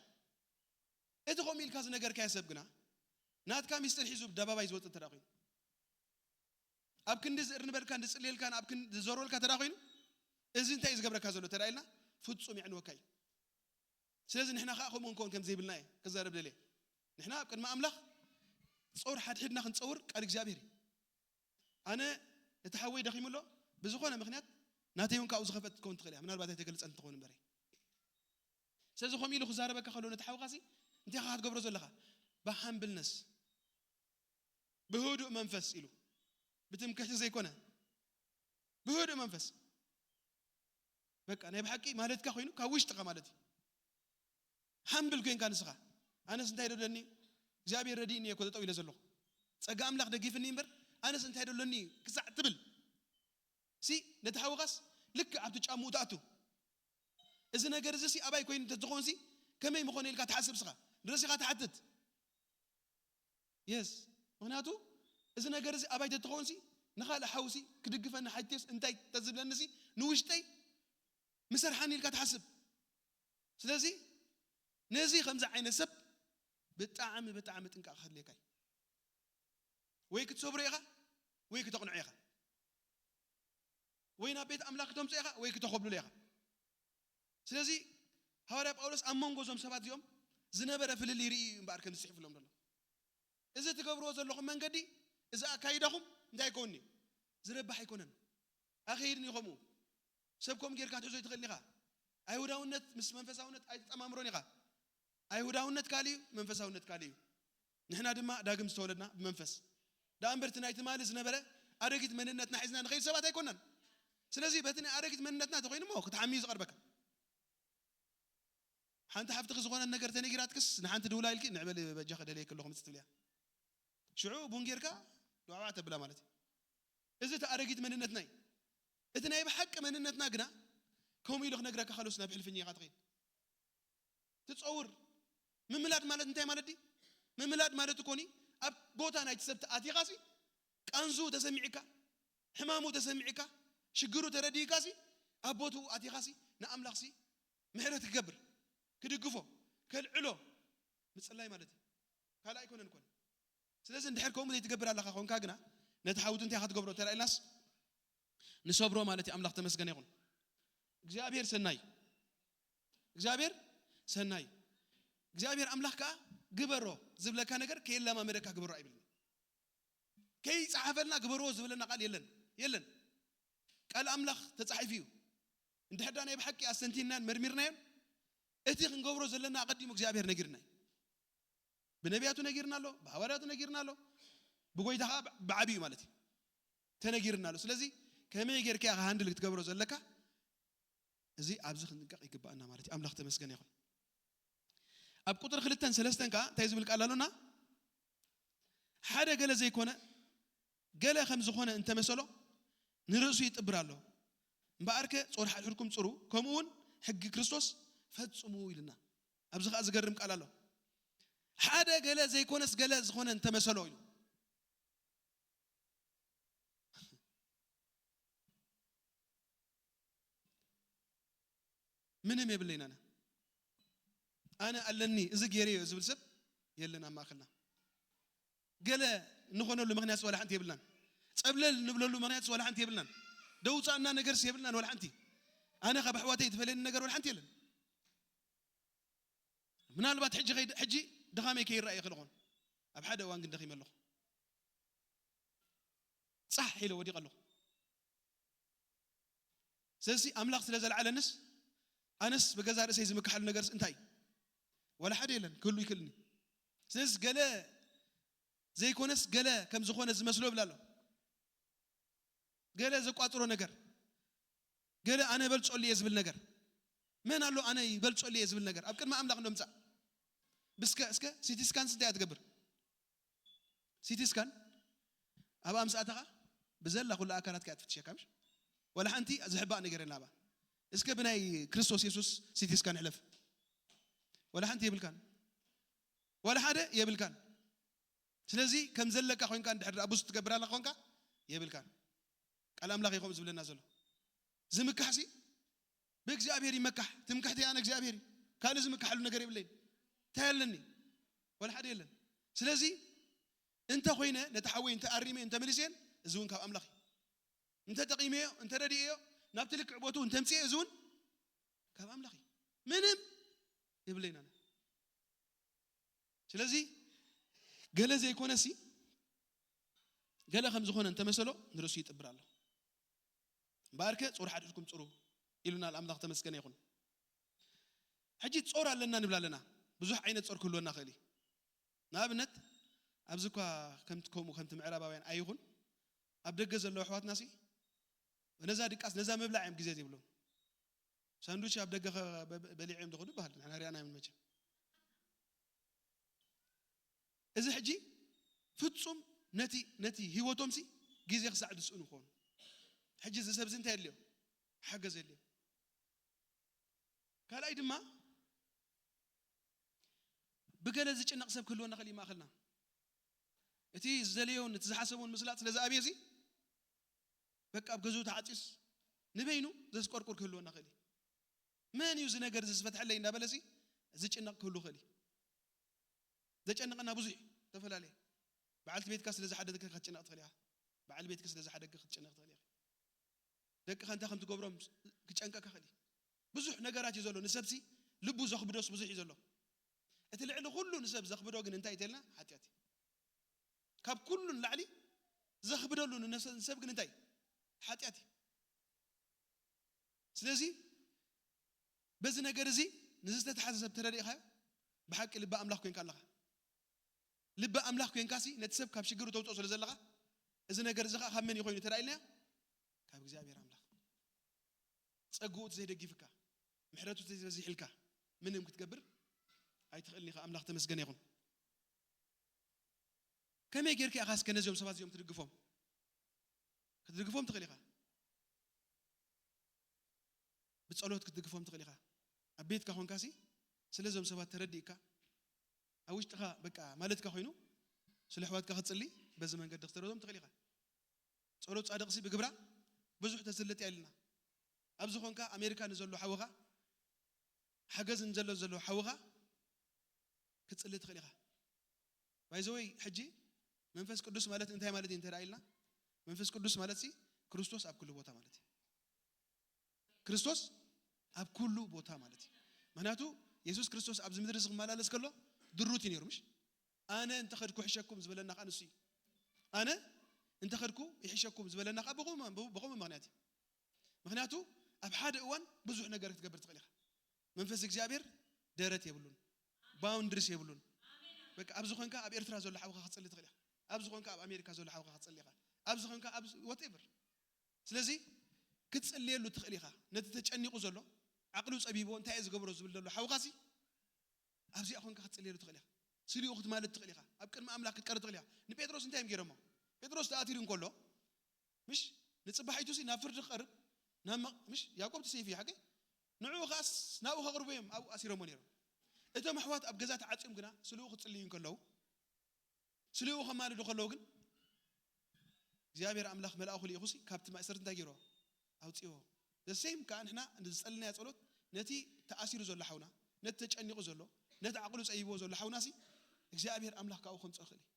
እቲ ከምኡ ኢልካ ዝነገርካዮ ሰብ ግና ናትካ ሚስጥር ሒዙ ኣደባባይ ዝወጽእ እንተ ደኣ ኮይኑ፣ ኣብ ክንዲ ዝእርንበልካን ዝጽልየልካን ኣብ ክንዲ ዝዞርበልካ እንተ ደኣ ኮይኑ፣ እዚ እንታይ እዩ ዝገብረካ ዘሎ እንተ ደኣ ኢልና፣ ፍጹም የዕንወካ እዩ። ስለዚ ንሕና ከኣ ከምኡ ክንከውን ከም ዘይብልና እየ ክዛረብ ደልየ። ንሕና ኣብ ቅድሚ ኣምላኽ ጾር ሓድሕድና ክንጸውር ቃል እግዚኣብሔር እዩ። ኣነ እቲ ሓወይ ደኺሙ ኣሎ፣ ብዝኾነ ምኽንያት ናተይ እውን ካብኡ ዝኸፍአት ክትከውን ትኽእል እያ፣ ምናልባት ኣይተገልጸን ትኸውን እምበረይ። ስለዚ ከምኡ ኢሉ ክዛረበካ ከሎ ነቲ ሓውኻሲ እንታይ ኢኻ ክትገብሮ ዘለኻ? ብሃምብልነስ፣ ብህዱእ መንፈስ ኢሉ፣ ብትምክሕቲ ዘይኮነ ብህዱእ መንፈስ። በቃ ናይ ብሓቂ ማለትካ ኮይኑ ካብ ውሽጥኻ ማለት እዩ። ሃምብል ኮይንካ ንስኻ፣ ኣነስ እንታይ ደለኒ እግዚኣብሔር ረዲእኒ እየ እኮ ጠጠው ኢለ ዘለኹ፣ ጸጋ ኣምላኽ ደጊፍኒ እምበር ኣነስ እንታይ ደለኒ ክሳዕ ትብል ሲ፣ ነቲ ሓውኻስ ልክዕ ኣብቲ ጫምኡ ትኣቱ። እዚ ነገር እዚ ሲ ኣባይ ኮይኑ እንተዝኾን ሲ ከመይ ምኾነ ኢልካ ትሓስብ ስኻ፣ ንርእስኻ ትሓትት። የስ፣ ምኽንያቱ እዚ ነገር እዚ ኣባይ ተትኸውን ሲ ንኻልእ ሓውሲ ክድግፈኒ ሓይቴስ እንታይ ተዝብለኒ ሲ ንውሽጠይ ምሰርሓኒ ኢልካ ትሓስብ። ስለዚ ነዚ ከምዚ ዓይነት ሰብ ብጣዕሚ ብጣዕሚ ጥንቃቕ ክህልየካ እዩ። ወይ ክትሰብሮ ኢኻ ወይ ክተቕንዖ ኢኻ፣ ወይ ናብ ቤት ኣምላኽ ክተምፅኦ ኢኻ ወይ ክተኸብልሎ ኢኻ። ስለዚ ሃዋርያ ጳውሎስ ኣብ መንጎ እዞም ሰባት እዚኦም ዝነበረ ፍልልይ ርኢ እዩ እምበኣር ከም ዝፅሕፍሎም ዘሎ። እዚ ትገብርዎ ዘለኹም መንገዲ፣ እዚ ኣካይዳኹም እንታይ ይከውን እዩ? ዝረባሕ ኣይኮነን። ኣኸይድን እዩ ከምኡ። ሰብ ከምኡ ጌርካ ትሕዞ ኣይትኽእልን ኢኻ። ኣይሁዳውነት ምስ መንፈሳውነት ኣይትጠማምሮን ኢኻ። ኣይሁዳውነት ካልእ እዩ፣ መንፈሳውነት ካልእ እዩ። ንሕና ድማ ዳግም ዝተወለድና ብመንፈስ። ደኣ እምበር እቲ ናይ ትማሊ ዝነበረ ኣረጊት መንነትና ሒዝና ንኸይድ ሰባት ኣይኮናን። ስለዚ በቲ ናይ ኣረጊት መንነትና ተኾይኑ እሞ ክትሓሚ እዩ ዝቐርበካ። ሓንቲ ሓፍትኺ ዝኾነ ነገር ተነጊራትክስ ንሓንቲ ድውላ ኢልኪ ንዕበሊ በጃኺ ደልየኪ ኣለኹ ምጽእ ትብልያ። ሽዑ ቡን ጌርካ ዱዓዋ ተብላ ማለት እዩ። እዚ እቲ ኣረጊት መንነትና እዩ። እቲ ናይ ብሓቂ መንነትና ግና ከምኡ ኢሉ ክነግረካ ከሎስ ናብ ሕልፍኛ ኢኻ ትኸይድ። ትጸውር። ምምላድ ማለት እንታይ ማለት ድዩ? ምምላድ ማለት እኮኒ ኣብ ቦታ ናይቲ ሰብ ተኣቲኻሲ ቃንሱ ተሰሚዕካ፣ ሕማሙ ተሰሚዕካ፣ ሽግሩ ተረዲእካሲ ኣብ ቦትኡ ኣቲኻሲ ንኣምላኽሲ ምሕረት ክገብር፣ ክድግፎ፣ ከልዕሎ ምጽላይ ማለት እዩ። ካልእ ኣይኮነን እኮ። ስለዚ እንድሕር ከምኡ ዘይትገብር ኣለኻ ኮንካ ግና ነቲ ሓውቲ እንታይ ኢኻ ትገብሮ ተላኢልናስ ንሰብሮ ማለት እዩ። ኣምላኽ ተመስገነ ይኹን። እግዚኣብሔር ሰናይ፣ እግዚኣብሔር ሰናይ። እግዚኣብሔር ኣምላኽ ከኣ ግበሮ ዝብለካ ነገር ከየለማመደካ ግበሮ ኣይብልን። ከይጸሓፈልና ግበርዎ ዝብለና ቃል የለን፣ የለን። ቃል ኣምላኽ ተጻሒፉ እዩ። እንድሕር ዳ ናይ ብሓቂ ኣስተንቲንናን መርሚርናዮን እቲ ክንገብሮ ዘለና ኣቐዲሙ እግዚኣብሔር ነጊርና እዩ። ብነቢያቱ ነጊርና ኣሎ፣ ብሃዋርያቱ ነጊርና ኣሎ፣ ብጎይታ ኸዓ ብዓቢኡ ማለት እዩ ተነጊርና ኣሎ። ስለዚ ከመይ ጌርካ ኢኻ ሃንድል ክትገብሮ ዘለካ? እዚ ኣብዚ ክንጥንቀቕ ይግባኣና ማለት እዩ። ኣምላኽ ተመስገነ ይኹን። ኣብ ቁጥሪ ክልተን ሰለስተን ከኣ እንታይ ዝብል ቃል ኣሎና? ሓደ ገለ ዘይኮነ ገለ ከም ዝኾነ እንተመሰሎ ንርእሱ ይጥብር ኣሎ። እምበኣርከ ጾር ሓድሕድኩም ጽሩ፣ ከምኡ እውን ሕጊ ክርስቶስ ፈጽሙ ኢልና። ኣብዚ ኸኣ ዝገርም ቃል ኣሎ። ሓደ ገለ ዘይኮነስ ገለ ዝኾነ እንተመሰሎ ኢሉ። ምንም የብለይን ኣነ። ኣነ ኣለኒ፣ እዚ ገይረዮ ዝብል ሰብ የለን ኣብ ማእከልና። ገለ እንኾነሉ ምኽንያት ዋላ ሓንቲ የብልናን። ጸብለል ንብለሉ ምኽንያት ዋላ ሓንቲ የብልናን። ደውጻና ነገርስ የብልናን ዋላ ሓንቲ። ኣነ ካብ ኣሕዋተይ ትፈልየኒ ነገር ዋላ ሓንቲ የለን። ምናልባት ሕጂ ከይድ-፣ ሕጂ ድኻመይ ከይረኣይ ይኽእል ይኾን። ኣብ ሓደ እዋን ግን ደኺመ ኣለኹ። ጻሕ ኢለ ወዲቐ ኣለኹ። ስለዚ ኣምላኽ ስለ ዘልዓለንስ፣ ኣነስ ብገዛ ርእሰይ ዝምክሓሉ ነገርስ እንታይ? ዋላ ሓደ የለን ክህሉ ይክእልኒ። ስለዚ ገለ ዘይኮነስ ገለ ከም ዝኾነ ዝመስሎ ይብል ኣሎ። ገለ ዘቋጽሮ ነገር፣ ገለ ኣነ በልጸሉ እየ ዝብል ነገር። መን ኣሎ ኣነ ይበልጸሉ እየ ዝብል ነገር ኣብ ቅድሚ ኣምላኽ እንዶ ምጻእ? ብስከ እስከ ሲቲ ስካንስ እንታይ እያ ትገብር? ሲቲ ስካን ኣብ ኣምሳእተኻ ብዘላ ኩሉ ኣካላትካ እያ ትፍትሸካ፣ ምሽ? ዋላ ሓንቲ ዝሕባእ ነገር የለን ኣብኣ። እስከ ብናይ ክርስቶስ የሱስ ሲቲ ስካን ሕለፍ። ዋላ ሓንቲ የብልካን። ዋላ ሓደ የብልካን። ስለዚ ከም ዘለካ ኮይንካ እንድሕር ደኣ ብዙ ትገብር ኣለካ ኮይንካ የብልካን። ቃል ኣምላኽ እዩ ከምኡ ዝብለና ዘሎ። ዝምካሕሲ ብእግዚኣብሔር ይመካሕ። ትምክሕቲ ኣነ እግዚኣብሔር እዩ። ካልእ ዝምካሓሉ ነገር የብለይን። እንታይ ኣለኒ? ዋላ ሓደ የለን። ስለዚ እንተ ኮይነ ነቲ ሓወይ እንተ ኣሪመ እንተ መሊሰን፣ እዚ እውን ካብ ኣምላኽ እዩ። እንተ ጠቒመዮ፣ እንተ ረድኤዮ፣ ናብቲ ልክዕ ቦትኡ እንተ ምጽኤ፣ እዚ እውን ካብ ኣምላኽ እዩ። ምንም የብለይን ኣነ። ስለዚ ገለ ዘይኮነሲ ገለ ከም ዝኾነ እንተመሰሎ ንርእሱ ይጥብር ኣሎ። እምበኣርከ ጾር ሓድሕድኩም ጽሩ ኢሉና ኣምላኽ ተመስገነ ይኹን። ሕጂ ጾር ኣለና ንብል ኣለና። ብዙሕ ዓይነት ጾር ክህልወና ይኽእል እዩ። ንኣብነት ኣብዚ እኳ ከምቲ ከምኡ ከምቲ ምዕራባውያን ኣይኹን ኣብ ደገ ዘለዉ ኣሕዋትናሲ ነዛ ድቃስ ነዛ ምብላዕ እዮም ግዜ ዘይብሎም። ሳንዱች ኣብ ደገ ከ- በ- በሊዖም ዝኸዱ ይበሃል። ንሕና ሪኣና እዮም መቸም። እዚ ሕጂ ፍጹም ነቲ ነቲ ህይወቶምሲ ግዜ ክሳዕ ዝስእኑ ክኾኑ። ሕጂ እዚ ሰብዚ እንታይ የድልዮ? ሓገዝ የድልዮ። ካልኣይ ድማ ብገለ ዝጭነቕ ሰብ ክህልወና ክእል ይማእኸልና። እቲ ዝደለዮን እቲ ዝሓሰቦን ምስላጥ ስለ ዝኣብየ እዚ በቃ ኣብ ገዝኡ ተዓፂስ ንበይኑ ዘስቆርቁር ክህልወና ክእል እዩ። መን እዩ እዚ ነገር እዚ ዝፈትሐለይ እንዳበለ ሲ ዝጭነቕ ክህሉ ክእል እዩ። ዘጨንቐና ብዙሕ እዩ። ዝተፈላለየ በዓልቲ ቤትካ ስለ ዝሓደገካ ክትጭነቕ ትኽእል ኢኻ። በዓል ቤትካ ስለ ዝሓደገ ክትጭነቕ ትኽእል ኢኻ። ደቅኻ እንታይ ከም ትገብሮም ክጨንቀካ ክእል እዩ። ብዙሕ ነገራት እዩ ዘሎ። ንሰብሲ ልቡ ዘኽብዶስ ብዙሕ እዩ ዘሎ። እቲ ልዕሊ ኩሉ ንሰብ ዘኽብዶ ግን እንታይ እዩ ተልና? ሓጢኣት እዩ። ካብ ኩሉ ንላዕሊ ዘኽብደሉ ንነሰ- ንሰብ ግን እንታይ? ሓጢኣት እዩ። ስለዚ በዚ ነገር እዚ ንዝተተሓዘ ሰብ ተረዲእኻዮ ብሓቂ ልቢ ኣምላኽ ኮንካ ኣለኻ። ልቢ ኣምላኽ ኮንካሲ ነቲ ሰብ ካብ ሽግሩ ተውፅኦ ስለ ዘለኻ እዚ ነገር እዚ ከዓ ካብ መን እዩ ኮይኑ ተራኢልና? ካብ እግዚኣብሔር ኣምላኽ። ጸግኡ ዘይደጊፍካ፣ ምሕረቱ ዘይበዚሕልካ ምንም ክትገብር ኣይትኽእልን ኢኻ። ኣምላኽ ተመስገነ ይኹን። ከመይ ጌርካ ኢኻ እስከ ነዚኦም ሰባት እዚኦም ትድግፎም? ክትድግፎም ትኽእል ኢኻ። ብጸሎት ክትድግፎም ትኽእል ኢኻ። ኣብ ቤትካ ኾንካሲ ስለዞም ሰባት ተረዲእካ ኣብ ውሽጥኻ በቃ ማለትካ ኮይኑ ስለ ኣሕዋትካ ክትጽሊ በዚ መንገዲ ክትረዶም ትኽእል ኢኻ። ጸሎት ጻድቕሲ ብግብራ ብዙሕ ተስልጥ እያ ኢልና። ኣብዚ ኾንካ ኣሜሪካ ንዘሎ ሓውኻ ሓገዝ ንዘሎ ዘሎ ሓውኻ ክትጽሊ ትኽእል ኢኻ። ባይዘወይ ሕጂ መንፈስ ቅዱስ ማለት እንታይ ማለት እዩ እንተ ኢልና መንፈስ ቅዱስ ማለት ሲ ክርስቶስ ኣብ ኩሉ ቦታ ማለት እዩ። ክርስቶስ ኣብ ኩሉ ቦታ ማለት እዩ። ምክንያቱ የሱስ ክርስቶስ ኣብዚ ምድሪ ዝመላለስ ከሎ ድሩት እዩ ነይሩ ምሽ? ኣነ እንተኸድኩ ይሕሸኩም ዝበለና ከዓ ንሱ እዩ። ኣነ እንተኸድኩ ይሕሸኩም ዝበለና ከዓ ብኸምኡ ብኸምኡ ምክንያት እዩ። ምክንያቱ ኣብ ሓደ እዋን ብዙሕ ነገር ክትገብር ትኽእል ኢኻ። መንፈስ እግዚኣብሔር ደረት የብሉን፣ ባውንድሪስ የብሉን። በቃ ኣብዚ ኮንካ ኣብ ኤርትራ ዘሎ ሓውካ ክትጽሊ ትኽእል ኢኻ። ኣብዚ ኮንካ ኣብ ኣሜሪካ ዘሎ ሓውካ ክትጽሊ ኢኻ። ኣብዚ ኮንካ ኣብ ወቴቨር። ስለዚ ክትጽልየሉ ትኽእል ኢኻ። ነቲ ተጨኒቑ ዘሎ ዓቕሉ ጸቢቦ እንታይ እየ ዝገብሮ ዝብል ዘሎ ሓውካሲ ኣብዚኣ ኮንካ ክትጽልየሉ ትኽእል ኢኻ። ስሊኡ ክትማልድ ትኽእል ኢኻ። ኣብ ቅድሚ ኣምላኽ ክትቀርብ ትኽእል ኢኻ። ንጴጥሮስ እንታይ እዮም ገይሮሞ? ጴጥሮስ ተኣቲሩ እንከሎ ምሽ ንጽባሒቱ ሲ ናብ ፍርዲ ክቐርብ ናብ መ- ምሽ ያዕቆብ እቲ ሰይፊ ሓቂ ንዕኡ ከኣስ ናብኡ ከቕርቡ እዮም ኣብኡ ኣሲሮሞ ነይሮም። እቶም ኣሕዋት ኣብ ገዛ ተዓጽዮም ግና ስልኡ ክጽልዩ እንከለዉ ስልኡ ከማልዱ ከለዉ ግን እግዚኣብሔር ኣምላኽ መልኣኹ ልኢኹ ሲ ካብቲ ማእሰርቲ እንታይ ገይሮ ኣውፅዎ። ዘሴም ከዓ ንሕና ዝጸልናያ ጸሎት ነቲ ተኣሲሩ ዘሎ ሓውና ነቲ ተጨኒቑ ዘሎ ነቲ ዓቕሉ ጸይብዎ ዘሎ ሓውና ሲ እግዚኣብሔር ኣምላኽ ካብኡ ከምፅኦ ክእል እዩ።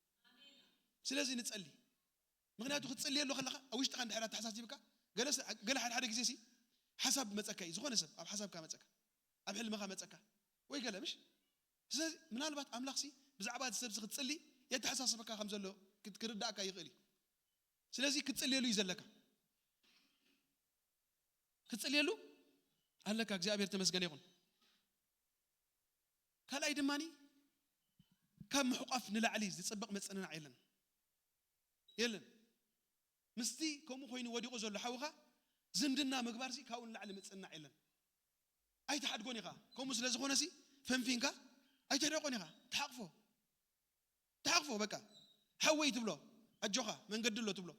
ስለዚ ንጸሊ ምክንያቱ ክትጽልየሉ ከለኻ ኣብ ውሽጥኻ እንድሕር ኣተሓሳሲብካ ገለ ስ- ገለ ሓደ ሓደ ግዜ ሲ ሓሳብ መጸካ እዩ። ዝኾነ ሰብ ኣብ ሓሳብካ መጸካ ኣብ ሕልምኻ መጸካ ወይ ገለ ምሽ ስለዚ ምናልባት ኣምላኽ ሲ ብዛዕባ እቲ ሰብዚ ክትጽሊ የተሓሳስበካ ከም ዘሎ ክት- ክርዳእካ ይኽእል እዩ። ስለዚ ክትጽልየሉ እዩ ዘለካ። ክትጽልየሉ ኣለካ። እግዚኣብሔር ተመስገነ ይኹን። ካልኣይ ድማኒ ካብ ምሕቋፍ ንላዕሊ ዝጽብቕ መጸናናዕ የለን። የለን። ምስቲ ከምኡ ኮይኑ ወዲቑ ዘሎ ሓውኻ ዝምድና ምግባርሲ ካብኡ ንላዕሊ መጸናናዕ የለን። ኣይትሓድጎን ኢኻ። ከምኡ ስለ ዝኾነሲ ፈንፊንካ ኣይተሕደቆን ኢኻ። ተሓቕፎ። ተሓቕፎ በቃ። ሓወይ ትብሎ። ኣጆኻ መንገዲ ኣሎ ትብሎ።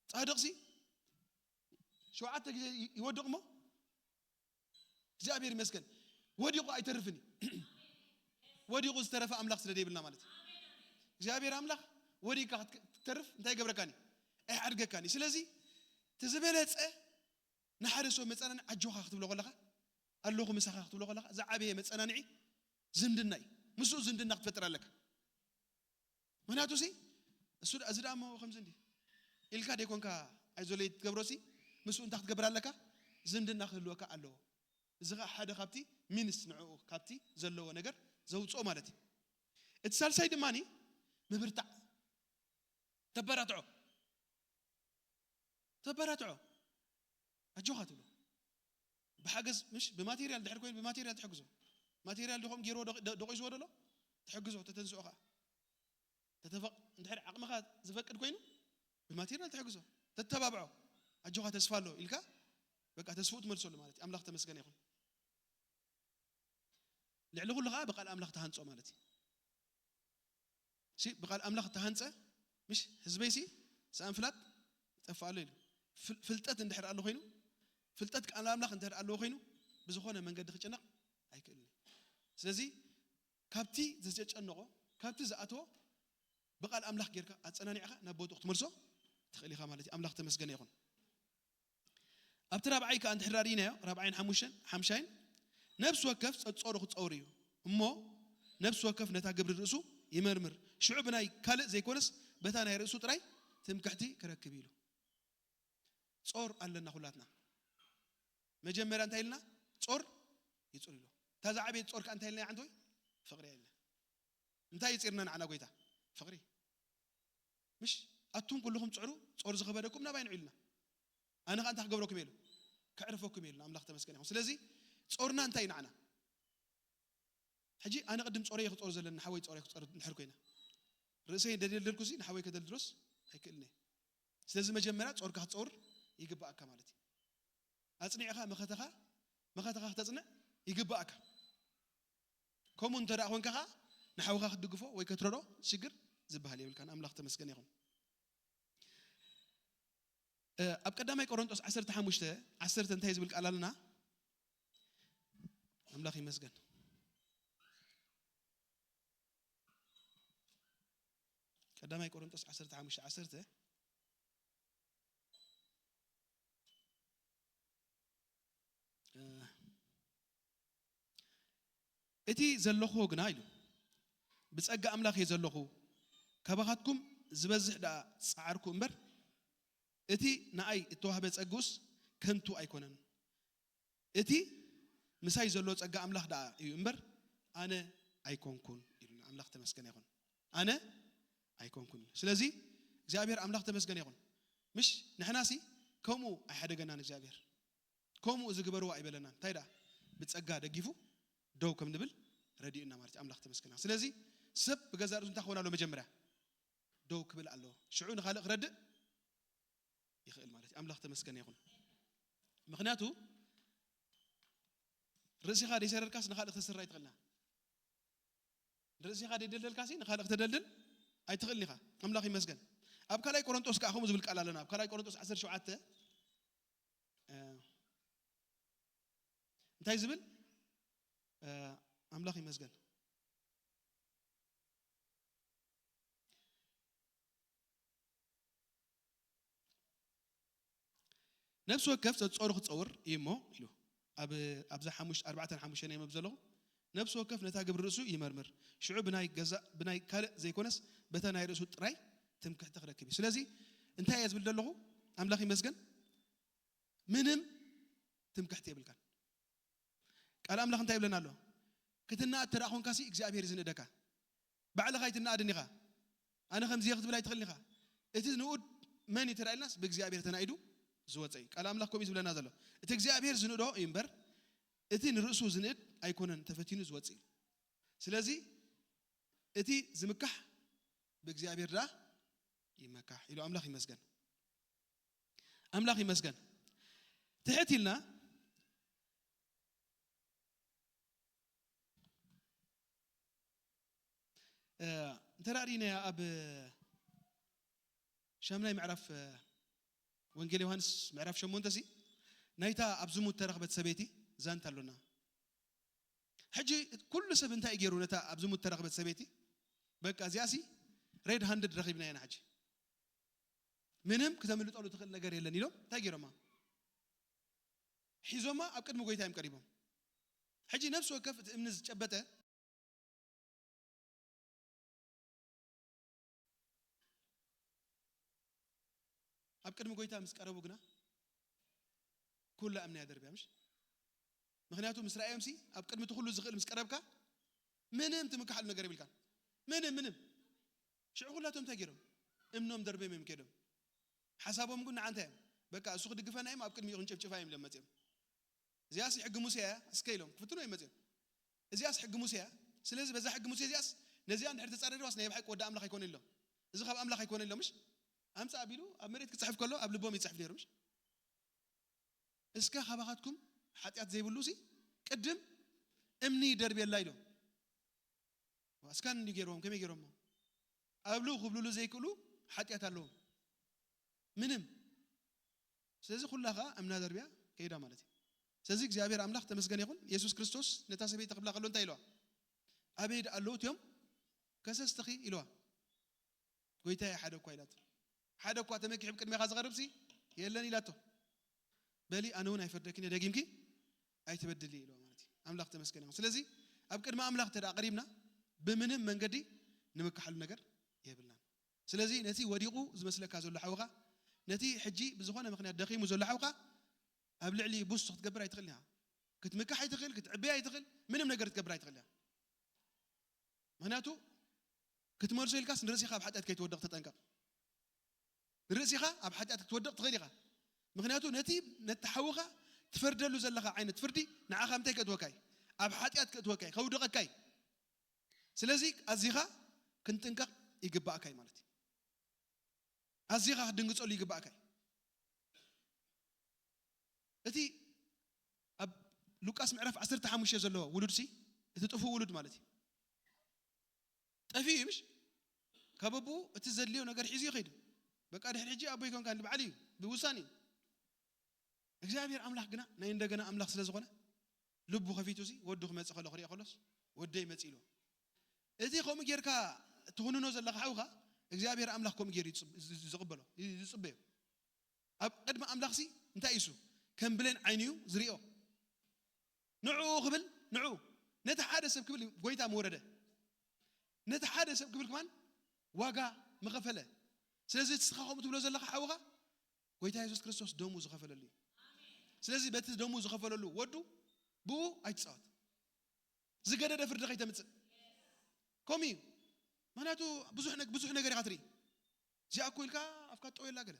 ጻድቕሲ ሸውዓተ ግዜ ይ- ይወድቕ እሞ እግዚኣብሔር ይመስገን ወዲቑ ኣይተርፍን እዩ። ወዲቑ ዝተረፈ ኣምላኽ ስለ ዘይብልና ማለት እዩ። እግዚኣብሔር ኣምላኽ ወዲቕካ ክትክ- ክትተርፍ እንታይ ይገብረካኒ? ኣይሓድገካኒ። ስለዚ እቲ ዝበለጸ ንሓደ ሰብ መጸናንዒ ኣጆኻ ክትብሎ ከለኻ ኣለኹ ምሳኻ ክትብሎ ከለኻ ዝዓበየ መጸናንዒ ዝምድና እዩ። ምስኡ ዝምድና ክትፈጥር ኣለካ። ምክንያቱ ሲ እሱ ዳ- እዚ ደኣ እሞ ከምዚ እንዲ ኢልካ ደይኮንካ ኣይዞለይ ትገብሮ ሲ ምስኡ እንታይ ክትገብር ኣለካ? ዝምድና ክህልወካ ኣለዎ። እዚ ኸዓ ሓደ ካብቲ ሚንስ ንዕኡ ካብቲ ዘለዎ ነገር ዘውፅኦ ማለት እዩ። እቲ ሳልሳይ ድማ ምብርታዕ ተበራትዖ ተበራትዖ ኣጆኻ ትብሎ። ብሓገዝ ምሽ ብማቴሪያል ድሕር ኮይኑ ብማቴሪያል ትሕግዞ። ማቴሪያል ድኾም ገይርዎ ደቂ- ደ- ደቂስዎ ደሎ ትሕግዞ ተተንስኦ ከዓ ተተፈቕ እንድሕር ዓቕምኻ ዝፈቅድ ኮይኑ ብማቴሪያል ትሕግዞ። ተተባብዖ። ኣጆኻ ተስፋ ኣሎ ኢልካ በቃ ተስፍኡ ትመልሰሉ ማለት እዩ። ኣምላኽ ተመስገነ ይኹን። ልዕሊ ኩሉ ከዓ ብቃል ኣምላኽ ተሃንጾ ማለት እዩ። ሲ ብቃል ኣምላኽ ተሃንጸ ምሽ ህዝበይሲ ሰኣን ፍላጥ ይጠፍኣሉ ኢሉ። ፍል- ፍልጠት እንድሕር ኣሎ ኮይኑ ፍልጠት ቃል ኣምላኽ እንድሕር ኣለዎ ኮይኑ ብዝኾነ መንገዲ ክጭነቕ ኣይክእልን እዩ። ስለዚ ካብቲ ዘጨጨነቆ ካብቲ ዝኣተዎ ብቃል ኣምላኽ ጌርካ ኣጸናኒዕካ ናብ ቦትኡ ክትመልሶ ትኽእል ኢኻ ማለት እዩ። ኣምላኽ ተመስገነ ይኹን። ኣብቲ ራብዓይ ከዓ እንድሕር ርኢናዮ ራብዓይን ሓሙሽተን ሓምሻይን ነፍሲ ወከፍ ጸጾሩ ክጸውር እዩ እሞ ነፍሲ ወከፍ ነታ ግብሪ ርእሱ ይመርምር ሽዑ ብናይ ካልእ ዘይኮነስ በታ ናይ ርእሱ ጥራይ ትምክሕቲ ክረክብ ኢሉ። ጾር ኣለና ኩላትና። መጀመርያ እንታይ ኢልና? ጾር ይጹር ኢሎ። እታ ዝዓበየት ጾር ከዓ እንታይ ኢልና ይዓንተወይ? ፍቕሪ ኢልና። እንታይ ይጺርና ንዓና ጎይታ? ፍቕሪ። ምሽ ኣቱም ኩልኹም ጽዕሩ ጾር ዝኸበደኩም ናባይ ንዑ ኢልና። ኣነ ከዓ እንታይ ክገብረኩም ኢሉ? ከዕርፈኩም ኢልና። ኣምላኽ ተመስገን ይኹን። ስለዚ ጾርና እንታይ እዩ ንዓና? ሕጂ ኣነ ቅድም ጾረይ ክጾር ዘለኒ ሓወይ ጾረይ ክጾር እንድሕር ኮይነ ርእሰይ ደደልደልኩሲ ንሓወይ ከደልድሎስ ኣይክእልን እየ። ስለዚ መጀመርያ ጾርካ ክትጸውር ይግባኣካ ማለት እዩ። ኣጽኒዕኻ መኸተኻ መኸተኻ ክተጽንዕ ይግባኣካ። ከምኡ እንተ ደኣ ኮንካ ኸዓ ንሓውኻ ክትድግፎ ወይ ከትረዶ ሽግር ዝበሃል የብልካን። ኣምላኽ ተመስገን ይኹን። ኣብ ቀዳማይ ቆሮንጦስ ዓሰርተ ሓሙሽተ ዓሰርተ እንታይ ዝብል ቃል ኣለና? ኣምላኽ ይመስገን። ቀዳማይ ቆሮንጦስ ዓሰርተ ሓሙሽተ ዓሰርተ እቲ ዘለኹዎ ግና ኢሉ ብጸጋ ኣምላኽ እየ ዘለኹ፣ ካባኻትኩም ዝበዝሕ ደኣ ጸዓርኩ እምበር፣ እቲ ንኣይ እተዋህበ ጸግኡስ ከንቱ ኣይኮነን። እቲ ምሳይ ዘሎ ጸጋ ኣምላኽ ደኣ እዩ እምበር ኣነ ኣይኮንኩን ኢሉና። ኣምላኽ ተመስገነ ይኹን። ኣነ ኣይኮንኩን። ስለዚ እግዚኣብሔር ኣምላኽ ተመስገነ ይኹን። ምሽ ንሕናሲ ከምኡ ኣይሓደገናን እግዚኣብሔር። ከምኡ እዚ ግበርዋ ኣይበለናን። እንታይ ደኣ ብጸጋ ደጊፉ ደው ከም ንብል ረዲኡና ማለት እዩ። ኣምላኽ ተመስገነ። ስለዚ ሰብ ብገዛእ ርእሱ እንታይ ክኸውን ኣለዎ? መጀመርያ ደው ክብል ኣለዎ። ሽዑ ንኻልእ ክረድእ ይኽእል ማለት እዩ። ኣምላኽ ተመስገነ ይኹን። ምኽንያቱ ርእሲኻ ደይሰረርካስ ንኻልእ ክተስርር ኣይትኽእልና። ርእሲኻ ደይደልደልካሲ ንኻልእ ክተደልድል ኣይትኽእልን ኢኻ። ኣምላኽ ይመስገን። ኣብ ካልኣይ ቆሮንጦስ ከዓ ከምኡ ዝብል ቃል ኣለና። ኣብ ካልኣይ ቆሮንጦስ ዓሰርተ ሸውዓተ እ፣ እንታይ ዝብል እ፣ ኣምላኽ ይመስገን። ነፍሲ ወከፍ ጸጾሩ ክጸውር እዩ እሞ ኢሉ ኣብ ኣብዛ ሓሙሽ ኣርባዕተን ሓሙሽተን እየ መብ ዘለኹ። ነፍሲ ወከፍ ነታ ግብሪ ርእሱ ይመርምር፣ ሽዑ ብናይ ገዛእ ብናይ ካልእ ዘይኮነስ በታ ናይ ርእሱ ጥራይ ትምክሕቲ ክረክብ እዩ። ስለዚ እንታይ እየ ዝብል ዘለኹ? ኣምላኽ ይመስገን፣ ምንም ትምክሕቲ የብልካን። ቃል ኣምላኽ እንታይ ይብለና ኣሎ? ክትናኣድ ተደኣ ኾንካሲ እግዚኣብሔር እዩ ዝንእደካ። ባዕልኻ ኣይትናኣድን ኢኻ። ኣነ ከምዚ እየ ክትብል ኣይትኽእልን ኢኻ። እቲ ንኡድ መን እዩ ተራኢልናስ ብእግዚኣብሔር ተናኢዱ ዝወፀ እዩ። ቃል ኣምላኽ ከምኡ እዩ ዝብለና ዘሎ። እቲ እግዚኣብሔር ዝንእዶ እዩ እምበር፣ እቲ ንርእሱ ዝንእድ ኣይኮነን ተፈቲኑ ዝወፅእ እዩ። ስለዚ እቲ ዝምካሕ ብእግዚኣብሔር ደኣ ይመካሕ ኢሉ ኣምላኽ ይመስገን። ኣምላኽ ይመስገን። ትሕት ኢልና እንተ ርኢናያ ኣብ ሻምናይ ምዕራፍ ወንጌል ዮሃንስ ምዕራፍ ሸሞንተ ሲ ናይታ ኣብ ዝሙት ተረኽበት ሰበይቲ ዛንታ ኣሎና። ሕጂ ኩሉ ሰብ እንታይ ገይሩ ነታ ኣብ ዝሙት ተረኽበት ሰበይቲ? በቃ እዚኣሲ ሬድ ሃንድድ ረኺብና ኢና ሕጂ። ምንም ክተምልጠሉ ትኽእል ነገር የለን ኢሎም እንታይ ገይሮማ? ሒዞማ ኣብ ቅድሚ ጎይታ እዮም ቀሪቦም። ሕጂ ነፍሲ ወከፍ እቲ እምኒ ዝጨበጠ ኣብ ቅድሚ ጎይታ ምስ ቀረቡ ግና ኩላ እምኒ ያደርብያ ምሽ? ምክንያቱ ምስ ረኣዮምሲ ኣብ ቅድሚ እቲ ኩሉ ዝኽእል ምስ ቀረብካ ምንም ትምክሓሉ ነገር የብልካ። ምንም ምንም። ሽዑ ኩላቶም እንታይ ገይሮም? እምኖም ደርበም እዮም ከይዶም። ሓሳቦም ግን ንዓንታ እዮም። በቃ እሱ ክድግፈና እዮም ኣብ ቅድሚኡ ክንጭፍጭፋ እዮም ኢሎም መፅኦም። እዚኣስ ሕጊ ሙሴ እያ እስከ ኢሎም ክፍትኑ እዮም መፅኦም። እዚኣስ ሕጊ ሙሴ እያ። ስለዚ በዛ ሕጊ ሙሴ እዚኣስ ነዚኣ እንድሕር ተፃረርዋስ ናይ ብሓቂ ወዲ ኣምላኽ ኣይኮነ ኢሎም። እዚ ካብ ኣምላኽ ኣይኮነ ኢሎም ምሽ? ኣምፃ ኣቢሉ ኣብ መሬት ክፅሕፍ ከሎ ኣብ ልቦም ይፅሕፍ ነይሩ ምሽ? እስከ ካባኻትኩም ሓጢኣት ዘይብሉ ሲ ቅድም እምኒ ይደርብየላ ኢሎም። እስካን እንዲ ገይርዎም ከመይ ገይሮሞ? ኣብሉ ክብልሉ ዘይክእሉ ሓጢኣት ኣለዎም ምንም። ስለዚ ኩላ ከዓ እምና ደርብያ ከይዳ ማለት እዩ። ስለዚ እግዚኣብሔር ኣምላኽ ተመስገን ይኹን። የሱስ ክርስቶስ ነታ ሰበይቲ ክብላ ከሎ እንታይ ኢለዋ? ኣበይ ደኣ ኣለዉ እቲኦም ከሰስትኺ ኢለዋ። ጎይታየ ሓደ እኳ ኢላቶ። ሓደ እኳ ተመኪሑ ብቅድሜኻ ዝቐርብሲ የለን ኢላቶ። በሊ ኣነ እውን ኣይፈርደክን እየ፣ ደጊምኪ ኣይትበድሊ ኢለዋ ማለት እዩ። ኣምላኽ ተመስገን ይኹን። ስለዚ ኣብ ቅድሚ ኣምላኽ እንተ ደኣ ቀሪብና ብምንም መንገዲ ንምክሓሉ ነገር የብልናን። ስለዚ ነቲ ወዲቑ ዝመስለካ ዘሎ ሓውኻ፣ ነቲ ሕጂ ብዝኾነ ምኽንያት ደኺሙ ዘሎ ሓውኻ ኣብ ልዕሊ ቡስት ክትገብር ኣይትኽእልን ኢኻ። ክትምካሕ ኣይትኽእል፣ ክትዕብያ ኣይትኽእል፣ ምንም ነገር ክትገብር ኣይትኽእል ኢኻ። ምኽንያቱ ክትመልሶ ኢልካስ ንርእሲኻ ኣብ ሓጢኣት ከይትወድቕ ተጠንቀቕ። ንርእሲኻ ኣብ ሓጢኣት ክትወድቕ ትኽእል ኢኻ። ምኽንያቱ ነቲ ነቲ ሓውኻ ትፈርደሉ ዘለኻ ዓይነት ፍርዲ ንዓኻ እንታይ ከእትወካ እዩ? ኣብ ሓጢኣት ከእትወካ እዩ፣ ከውድቐካ እዩ። ስለዚ ኣዚኻ ክንጥንቀቕ ይግባእካ እዩ ማለት እዩ። ኣዚኻ ክትድንግጸሉ ይግባእካ እዩ። እቲ ኣብ ሉቃስ ምዕራፍ ዓሰርተ ሓሙሽተ ዘሎ ውሉድሲ፣ እቲ ጥፉእ ውሉድ ማለት እዩ። ጠፊኡ እዩ ምሽ? ካብ ኣቦኡ እቲ ዘድልዮ ነገር ሒዙ ይኸይድ። በቃ ድሕሪ ሕጂ ኣቦ ይኮንካ ንበዓል እዩ፣ ብውሳኔ እዩ። እግዚኣብሔር ኣምላኽ ግና ናይ እንደገና ኣምላኽ ስለ ዝኾነ ልቡ ከፊቱ ሲ ወዱ ክመጽእ ከሎ ክሪኦ ከሎስ ወደይ መጽእ ኢልዎ። እቲ ከምኡ ጌርካ ትኹንኖ ዘለኻ ሓውኻ እግዚኣብሔር ኣምላኽ ከምኡ ጌሩ ይጽብ-፣ ዝ-፣ ዝቕበሎ፣ ይ-፣ ዝጽበዮ። ኣብ ቅድሚ ኣምላኽ ሲ እንታይ እዩ እሱ? ከም ብሌን ዓይኑ እዩ ዝሪኦ። ንዕኡ ክብል፣ ንዕኡ ነቲ ሓደ ሰብ ክብል ጎይታ ምወረደ። ነቲ ሓደ ሰብ ክብል ከማን ዋጋ ምኸፈለ። ስለዚ እቲ ስኻ ከምኡ ትብሎ ዘለኻ ሓውኻ ጎይታ የሱስ ክርስቶስ ደሙ ዝኸፈለሉ እዩ። ስለዚ በቲ ደሙ ዝኸፈለሉ ወዱ ብኡ ኣይትጻወት። ዝገደደ ፍርዲ ከይተምጽእ። ከምኡ እዩ። ምኽንያቱ ብዙሕ ነግ-፣ ብዙሕ ነገር ኢኻ ትርኢ። እዚኣ እኮ ኢልካ ኣፍካ ጠው የላ ገለ።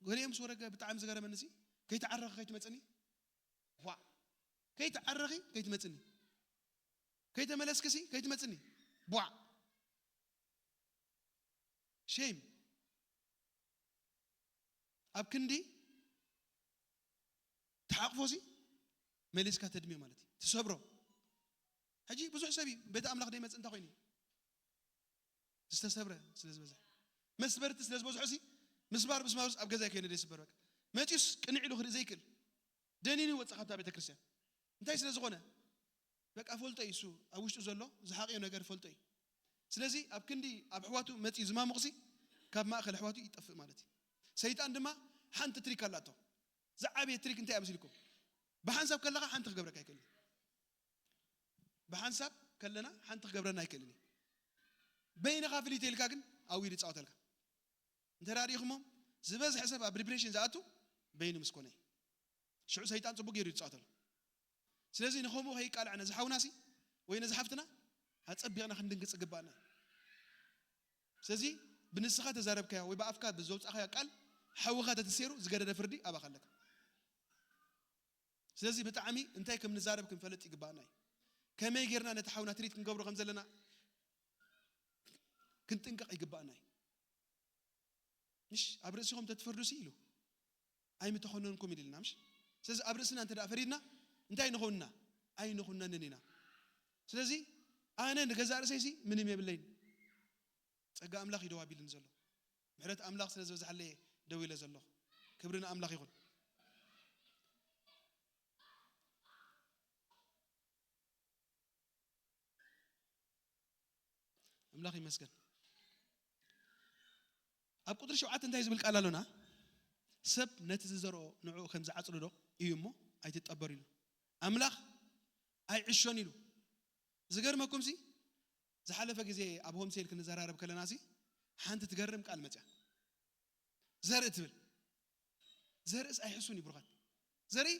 ገሊኦም ምስ ወረገ ብጣዕሚ ዝገረመኒ ሲ፣ ከይተዓረኺ ከይትመጽኒ። ቧዕ። ከይተዓረኺ ከይትመጽኒ። ከይተመለስክሲ ከይትመጽኒ። ቧዕ። ሼም። ኣብ ክንዲ ተሓቕፎ ሲ መሊስካ ተድምዮ ማለት እዩ። ትሰብሮ። ሕጂ ብዙሕ ሰብ እዩ ቤት ኣምላኽ ደይመጽእ እንታይ ኮይኑ እዩ? ዝተሰብረ ስለ ዝበዝሐ። መስበርቲ ስለ ዝበዝሖ ሲ ምስባር ምስማርስ ኣብ ገዛ ይከይነ ደይስበር በቃ። መጺኡስ ቅንዕ ኢሉ ክርኢ ዘይክእል። ደኒኑ ይወጽእ ካብታ ቤተ ክርስቲያን። እንታይ ስለ ዝኾነ? በቃ ፈልጦ እዩ እሱ፣ ኣብ ውሽጡ ዘሎ ዝሓቕዮ ነገር ፈልጦ እዩ። ስለዚ ኣብ ክንዲ ኣብ ኣሕዋቱ መጺኡ ዝማሙቕ ሲ ካብ ማእከል ኣሕዋቱ ይጠፍእ ማለት እዩ። ሰይጣን ድማ ሓንቲ ትሪክ ኣላቶ። ዝዓበየ ትሪክ እንታይ እያ መሲልኩም? ብሓንሳብ ከለኻ ሓንቲ ክገብረካ ኣይክእልን። ብሓንሳብ ከለና ሓንቲ ክገብረና ኣይክእልን እዩ። በይንኻ ፍልይ ተይልካ ግን ኣውይዱ ይጻወተልካ። እንተ ርኢኹሞ ዝበዝሐ ሰብ ኣብ ዲፕሬሽን ዝኣቱ በይኑ ምስ ኮነ እዩ። ሽዑ ሰይጣን ጽቡቅ ገይሩ ይጻወተሉ። ስለዚ ንኸምኡ ከይቃላዕ ነዚ ሓውናሲ ወይ ነዚ ሓፍትና ኣጸቢቕና ክንድንግጽ ይግባእና እዩ። ስለዚ ብንስኻ ተዛረብካያ ወይ ብኣፍካ ብዘውፃእካያ ቃል ሓውኻ ተተሰይሩ ዝገደደ ፍርዲ ኣባኻ ኣለካ። ስለዚ ብጣዕሚ እንታይ ከም ንዛረብ ክንፈልጥ ይግባኣና እዩ። ከመይ ጌርና ነቲ ሓውና ትሪት ክንገብሮ ከም ዘለና ክንጥንቀቕ ይግባኣና እዩ። ምሽ ኣብ ርእስኹም ተትፈርዱ ሲ ኢሉ ኣይምተኾነንኩም ኢልና ምሽ። ስለዚ ኣብ ርእስና እንተ ደኣ ፈሪድና እንታይ ንኾንና? ኣይንኹነንን ኢና። ስለዚ ኣነ ንገዛእ ርእሰይ ሲ ምንም የብለይን፣ ጸጋ ኣምላኽ እዩ ደው ኣቢሉኒ ዘሎ። ምሕረት ኣምላኽ ስለ ዝበዝሓለየ ደው ኢለ ዘለኹ። ክብሪ ንኣምላኽ ይኹን። ኣምላኽ ይመስገን። ኣብ ቁጥሪ ሸውዓተ እንታይ ዝብል ቃል ኣሎና? ሰብ ነቲ ዝዘርኦ ንዕኡ ከም ዝዓጽዶ ዶ እዩ እሞ ኣይትጠበሩ ኢሉ። ኣምላኽ ኣይዕሾን ኢሉ። ዝገርመኩም ሲ ዝሓለፈ ግዜ ኣብ ሆምሴል ክንዘራረብ ከለና ሲ ሓንቲ ትገርም ቃል መጽያ። ዘርኢ ትብል። ዘርእስ ኣይሕሱን እዩ ብሩኻት። ዘርኢ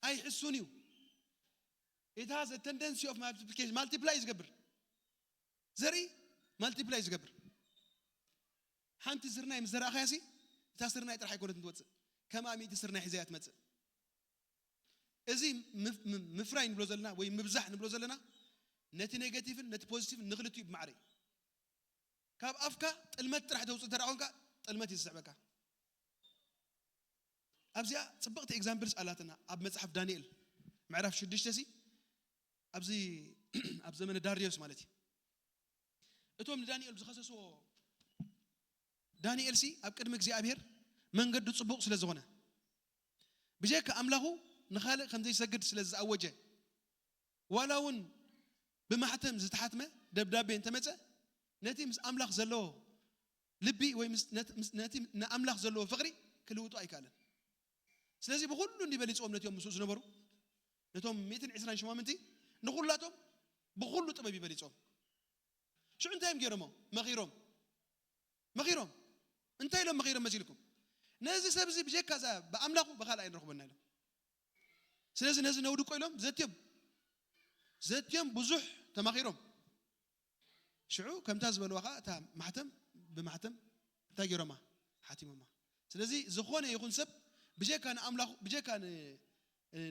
ኣይሕሱን እዩ። It has a tendency of multiplication. ማልቲፕላይ ዝገብር። ዘርኢ ማልቲፕላይ ዝገብር። ሓንቲ ስርናይ ምስ ዘራእኻያ ሲ እታ ስርናይ ጥራሕ ኣይኮነትን ትወፅእ። ከምኣ ሚእቲ ስርናይ ሒዘያ ትመፅእ። እዚ ምፍ- ም- ምፍራይ ንብሎ ዘለና ወይ ምብዛሕ ንብሎ ዘለና ነቲ ኔጋቲቭን ነቲ ፖዚቲቭን ንክልቲኡ ብማዕረ እዩ። ካብ ኣፍካ ጥልመት ጥራሕ ተውፅእ እንተ ደኣ ኮንካ ጥልመት እዩ ዝስዕበካ። ኣብዚኣ ፅብቕቲ ኤግዛምፕልስ ኣላትና ኣብ መፅሓፍ ዳንኤል ምዕራፍ ሽዱሽተ ሲ ኣብዚ ኣብ ዘመነ ዳርዮስ ማለት እዩ። እቶም ንዳንኤል ዝኸሰስዎ ዳንኤል ሲ ኣብ ቅድሚ እግዚኣብሔር መንገዱ ፅቡቕ ስለ ዝኾነ ብጀካ ኣምላኹ ንኻልእ ከም ዘይሰግድ ስለ ዝኣወጀ ዋላ እውን ብማሕተም ዝተሓትመ ደብዳቤ እንተመፀ ነቲ ምስ ኣምላኽ ዘለዎ ልቢ ወይ ምስ- ነት- ምስ- ነቲ ንኣምላኽ ዘለዎ ፍቕሪ ክልውጡ ኣይከኣለን። ስለዚ ብኹሉ እንዲ በሊፅዎም ነቲኦም ምስኡ ዝነበሩ ነቶም ሚእትን ዕስራን ሽማምንቲ ንኹላቶም ብኹሉ ጥበብ ይበሊፅዎም። ሽዑ እንታይ እዮም ገይሮሞ? መኺሮም መኺሮም እንታይ ኢሎም መኺሮም መሲልኩም? ነዚ ሰብ እዚ ብጀካ እዛ ብኣምላኹ ብኻልእ ኣይንረኽበና ኢሎም። ስለዚ ነዚ ነውድቆ ኢሎም ዘትዮም ዘትዮም ብዙሕ ተማኺሮም። ሽዑ ከምታ ዝበልዋ ኸዓ እታ ማሕተም ብማሕተም እንታይ ገይሮማ? ሓቲሞማ። ስለዚ ዝኾነ ይኹን ሰብ ብጀካ ንኣምላኹ ብጀካ ን-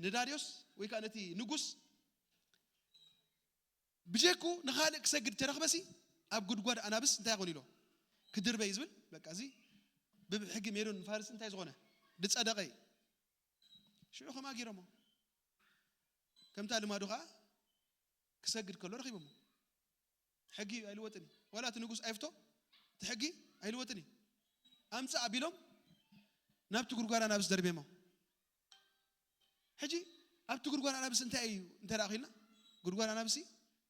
ንዳርዮስ ወይ ከዓ ነቲ ንጉስ ብጀኩ ንኻልእ ክሰግድ ተረኽበሲ ኣብ ጉድጓድ ኣናብስ እንታይ ይኾን ኢሎ ክድርበይ ዝብል በቃ እዚ ብሕጊ ሜዶን ፋርስ እንታይ ዝኾነ ድጸደቐ እዩ። ሽዑ ከምኣ ገይሮሞ ከምታ ልማዱ ከዓ ክሰግድ ከሎ ረኺቦሞ። ሕጊ ኣይልወጥን እዩ ዋላ እቲ ንጉስ ኣይፍቶ እቲ ሕጊ ኣይልወጥን እዩ። ኣምፃ ኣቢሎም ናብቲ ጉድጓድ ኣናብስ ደርቤሞ። ሕጂ ኣብቲ ጉድጓድ ኣናብስ እንታይ እዩ እንተ ደኣ ኺልና ጉድጓድ ኣናብሲ